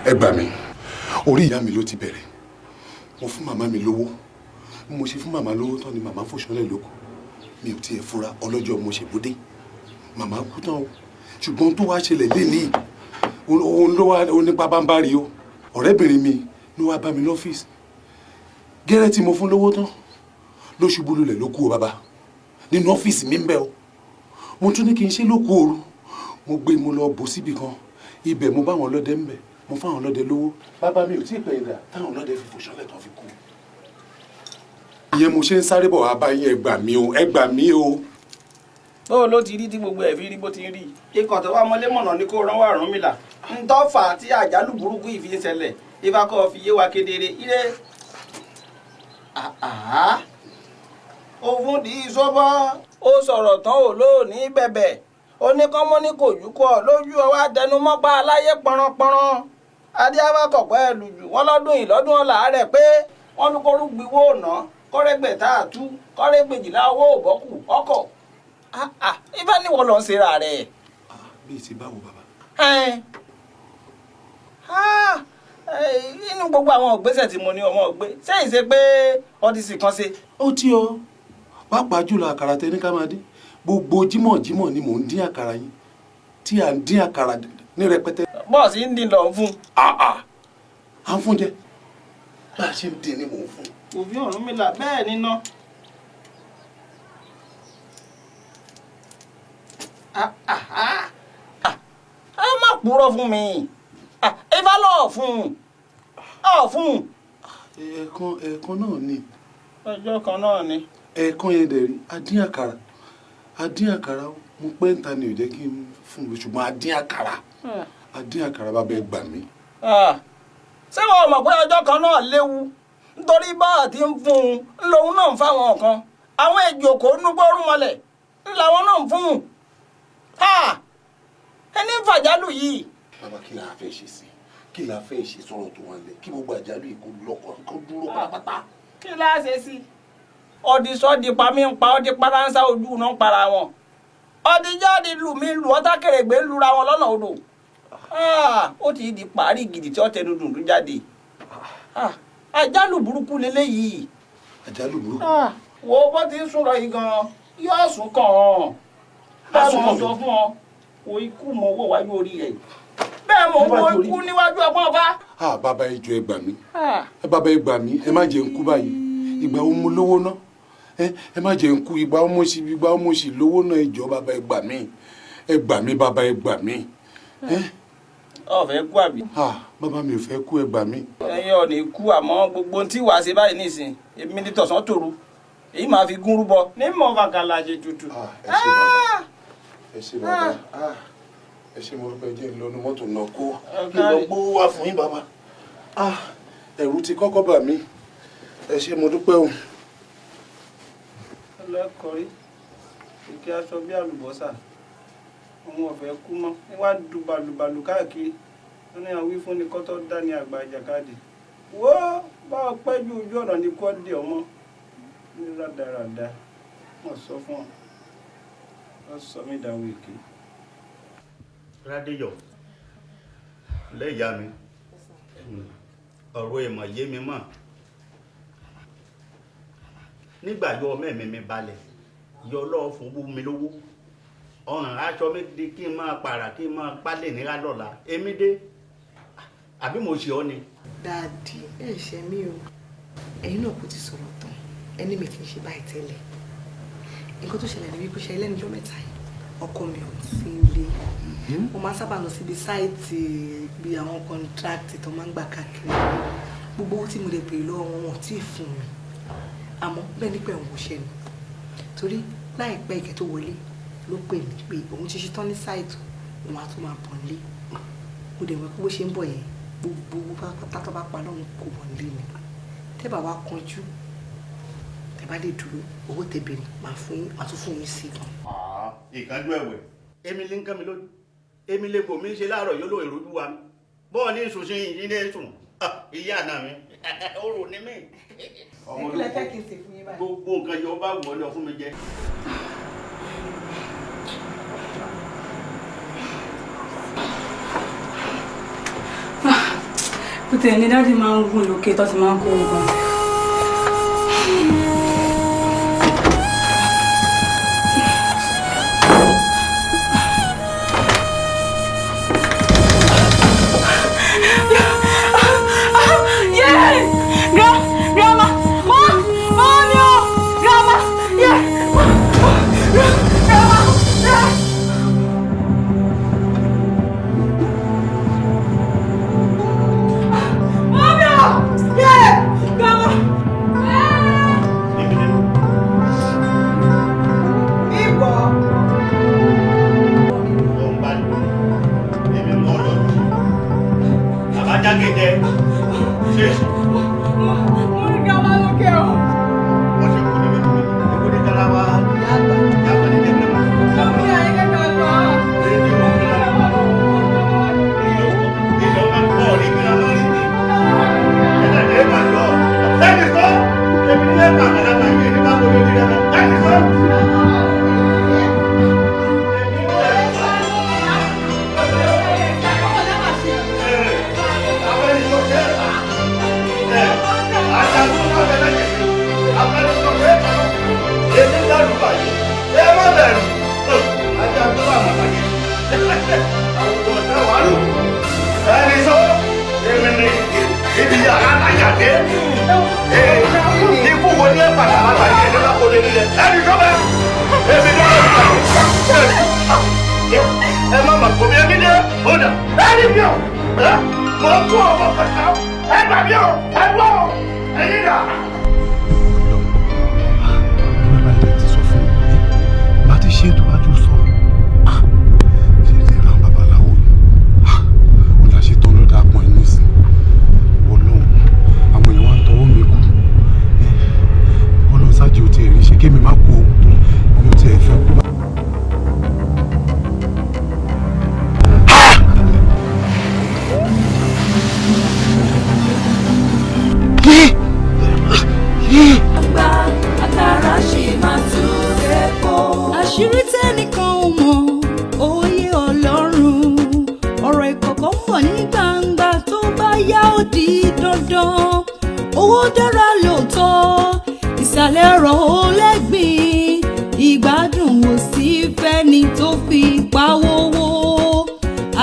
Ẹ gbà mí, orí ìyá mi ló ti bẹ̀rẹ̀. Mo fún màmá mi lówó. Bí mo ṣe fún màmá lówó tán ni màmá fòṣọlẹ̀ lóko. Mi ò tiẹ̀ fura. Ọlọ́jọ́ mo ṣèbúdé, màmá kú tán o. Ṣùgbọ́n tó wá ṣẹlẹ̀ lénìí, òun ló wá onípa bámbárì o. Ọ̀rẹ́bìnrin mi ló wá bá mi lọ́fíìsì. Gẹ́rẹ́ tí mo fún lówó tán ló ṣubú lulẹ̀ ló kú o bàbá. Nínú ọ́fíìsì mi ń bẹ o. Mo tún ní kí n ṣe lóku òru. Mo gbé mo lọ bò síbì kan. Ibẹ̀ mo bá àwọn ọlọ́dẹ ń bẹ̀. Mo fáwọn ọlọ́dẹ lówó. Bàbá mi ò tí ì pẹ̀yìndà táwọn ọlọ́dẹ fi fò ṣánlẹ̀ tán fi kú. Ìyẹn mo ṣe ń sáré bọ̀ wá bá yín, ẹ gbà mí o, ẹ gbà mí o. Bó ló ti rí tí gbogbo ẹ̀ fi rí bó ti rí? Ikọ̀ tó wá mọ́lé mọ̀nà ni kó rán wà Ọ̀rúnmìlà. Ń tọ́ fà á tí àjálù burúkú yìí fi ń ṣẹlẹ̀. Ifá kọ́ fi yé wa kedere. Ire àhá. Òfun di ìṣọ́bọ́. Ó sọ̀rọ̀ tán ò lóòní bẹ̀bẹ̀. Oníkọ́mọ́ ní kò yúkọ́ lójú ọwọ́ àtẹnumọ́pá aláyé pọnranpọnran. Adéábá kọ̀pẹ́ ẹlùjù wọ́n lọ́dún ìlọ́dún ọ̀la rẹ̀ pé wọ́n ní kórú gbiwó ọ̀nà kọ́rẹ́gbẹ̀ta àtú kọ́rẹ́gbèjìlá owó òbọ́kù ọkọ̀. Ifá ní wọ́n lọ ń ṣera rẹ̀. Bíi ti báwo bàbá? Inú gbogbo àwọn ìgbésẹ̀ tí mo ní ọmọ gbé ṣé ìṣe pé ọdí sì kan ṣe. Ó tí o, pàápàá jùlọ àkàrà tẹ ní ká máa dín. Gbogbo jímọ̀jímọ̀ ni mò ń dín àkàrà yín tí à ń dín àkàrà ní rẹpẹtẹ. Bọ́ọ̀sì ń dín lọ ń fún. À ń fún jẹ. Bá a ṣe ń dín ni mò ń fún. Òfin Ọ̀rúnmìlà bẹ́ẹ̀ níná. Ẹ má purọ́ fún mi. Ifá lọ fún un. Fún un. Ẹ̀ẹ̀kan náà ni. Ọjọ́ kan náà ni. Ẹ̀ẹ̀kan yẹn dẹ̀ rí, a dín àkàrà. A dín àkàrà, mo pẹ́ ń ta ni ò jẹ́ kí n fún mi, ṣùgbọ́n a dín àkàrà. A dín àkàrà, bàbá ẹ gbà mí. Ṣé wọn mọ̀ pé ọjọ́ kan náà léwu? Nítorí bá a ti ń fún un, lòun náà ń fáwọn kan. Àwọn ejò kò núgbó rúmọlẹ̀, làwọn náà ń fún un. Ẹni ń fàjálù yìí. Bàbá, kí la fẹ́ ṣe sí? Kí la fẹ́ ṣe sọ̀rọ̀ tó wà lẹ̀? Kí gbogbo àjálù yìí kó lọ́kọ̀ kó dúró pátápátá. Kí la ṣe sí? Ọdí sọ́ọ́dí pa mí ń pa ọdí paránsá ojú náà ń para wọn. Ọdí jáde lù mí lù ọtá kèrègbè ń lura wọn lọ́nà odò. Ó ti di parí gidi tí ó tẹnu dùndún jáde. Àjálù burúkú leléyìí. Àjálù burúkú. Wo bó ti ń sún lọ yìí gan-an, yóò sún kàn án. Bẹ́ẹ̀ mo sọ fún ọ, wo ikú mo wò wájú orí rẹ̀. Bẹ́ẹ̀ mo wo ikú níwájú ọgbọ́n ọba. Bàbá ẹ jọ̀ọ́ ẹ gbà mí. Bàbá ẹ gbà mí, ẹ má jẹ́ n kú báyìí. Ìgbà wo mo lówó ná? Ẹ má jẹ́ n kú, ìgbà wo mo sì lówó náà, ẹ jọ̀ọ́ bàbá ẹ gbà mí. Ẹ gbà mí bàbá ẹ gbà mí. Ó fẹ́ kú àbí? Bàbá mi ò fẹ́ kú, ẹ gbà mí. Ẹyin ò ní kú, àmọ́ gbogbo tí wàá ṣe báyìí nísìn, èmi ní tọ̀sán tòru, èyí máa fi gún rúbọ. Ní mọ̀ fàkàlà ṣe tutù. Ẹ ṣé bàbá. Ẹ ṣé bàbá. Ẹ ṣé, mo fẹ́ jẹ́ ìlọnu mọ́tò náà kó. Kí lọ gbówó wá fún yín bàbá. Ẹ̀rù ti kọ́kọ́ bà mí. Ẹ ṣé, mo dúpẹ́ o. Ọlọ́kọ̀rí, ìkí aṣọ bí àlùbọ́sà, òun ò fẹ́ kú mọ́. Ní wàá dùbàlùbàlù káàkiri, wọ́n ní àwọn wífúnni kọ́tọ́ dá ní àgbà ìjàkadì. Wo bá ọ pẹ́ ju ojú ọ̀nà ní kọ́ dé ọmọ. Ní rádaràda, wọ́n sọ fún ọ. Wọ́n sọ mí dàwọ̀ èké. Rádéyọ̀, lẹ́yà mi, ọ̀rọ̀ ìmọ̀ yé mi mọ̀. Nígbà yọ ọmọ ẹ̀mí mi balẹ̀, yọ lọ́ọ́ fún mi lówó. Ọ̀ràn aṣọ mi di kí n máa pààrà kí n máa pálẹ̀ níra lọ́la. Èmi dé, àbí mo ṣe ọ́ ni? Dáàdì, ẹ ṣe mí o. Ẹ̀yin náà kò ti sọ̀rọ̀ tán. Ẹni mi kì í ṣe báyìí tẹ́lẹ̀. Nǹkan tó ṣẹlẹ̀ ní wípé ṣe lẹ́nu ọjọ́ mẹ́ta yìí, ọkọ mi ò sí ilé. Mo máa ń sábà lọ síbi sáìtì bí àwọn kọ́ńtrákìtì tó máa ń gbà káàkiri. Gbogbo owó tí mo lè béèrè lọ́wọ́ wọn ò tí ì fún mi. Àmọ́ bẹ́ẹ̀ ni pé òun kò ṣe ni. Torí láìpẹ́ ìkẹ́ tó wọlé ló pè mí pé òun ti ṣetán ní sáìtì, òun á tún máa bọ̀ nílé. Mo dẹ̀ mọ̀ pé bó ṣe ń bọ̀ yẹn, gbogbo owó pátá tó bá pa lọ́hùn kò bọ̀ nílé ni. Tẹ́ bá wá kanjú, tẹ́ bá lè dúró, owó tẹ́ béèrè máa fún yín, máa tún fún yín sí gan. Ìkánjú ẹ̀wẹ̀, èmi lè ń kán mi lójú. Èmi lè bò mí ṣe láàárọ̀ yóò lò èròjú wa mi. Bọ́ọ̀ ní sùn sí yìí ní sùn. Ìyá àná mi, orò ní mí. Ẹ kí lẹ fẹ́ kí n ṣe fún yín báyìí? Gbogbo nǹkan yóò bá wù ọ́ ní ọ fún mi jẹ. Bó tẹ̀ ní dáàdì máa ń gùn lókè tó ti máa ń kó ogun. Grandma! Kémi má kú o, mi ò tiẹ̀ fẹ́ kú. Àgbà àkàrà ṣì máa tú epo. Àṣírí tẹ́nìkan ò mọ̀, òye Ọlọ́run. Ọ̀rọ̀ ìkọ̀kọ̀ ń bọ̀ ní gbangba, tó bá yá ó di dandan. Owó dára lóòótọ́, ìsàlẹ̀ ọ̀rọ̀ ó lẹ́gbìn. Ìgbádùn ò sí fẹ́ni tó fi pawówó.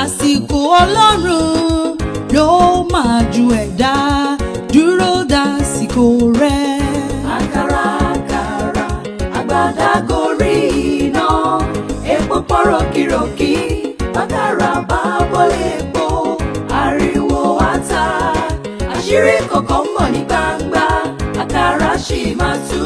Àsìkò Ọlọ́run ló máa ju ẹ̀dá dúró dásìkò rẹ̀. Àkàrà àkàrà àgbàdá gorí iná, epo pọ́n ròkìròkì, bàkàrà bá bọ́lé epo, ariwo ata, àṣírí kọ̀ọ̀kan mọ̀ ní gbangba, àkàrà ṣì máa tú.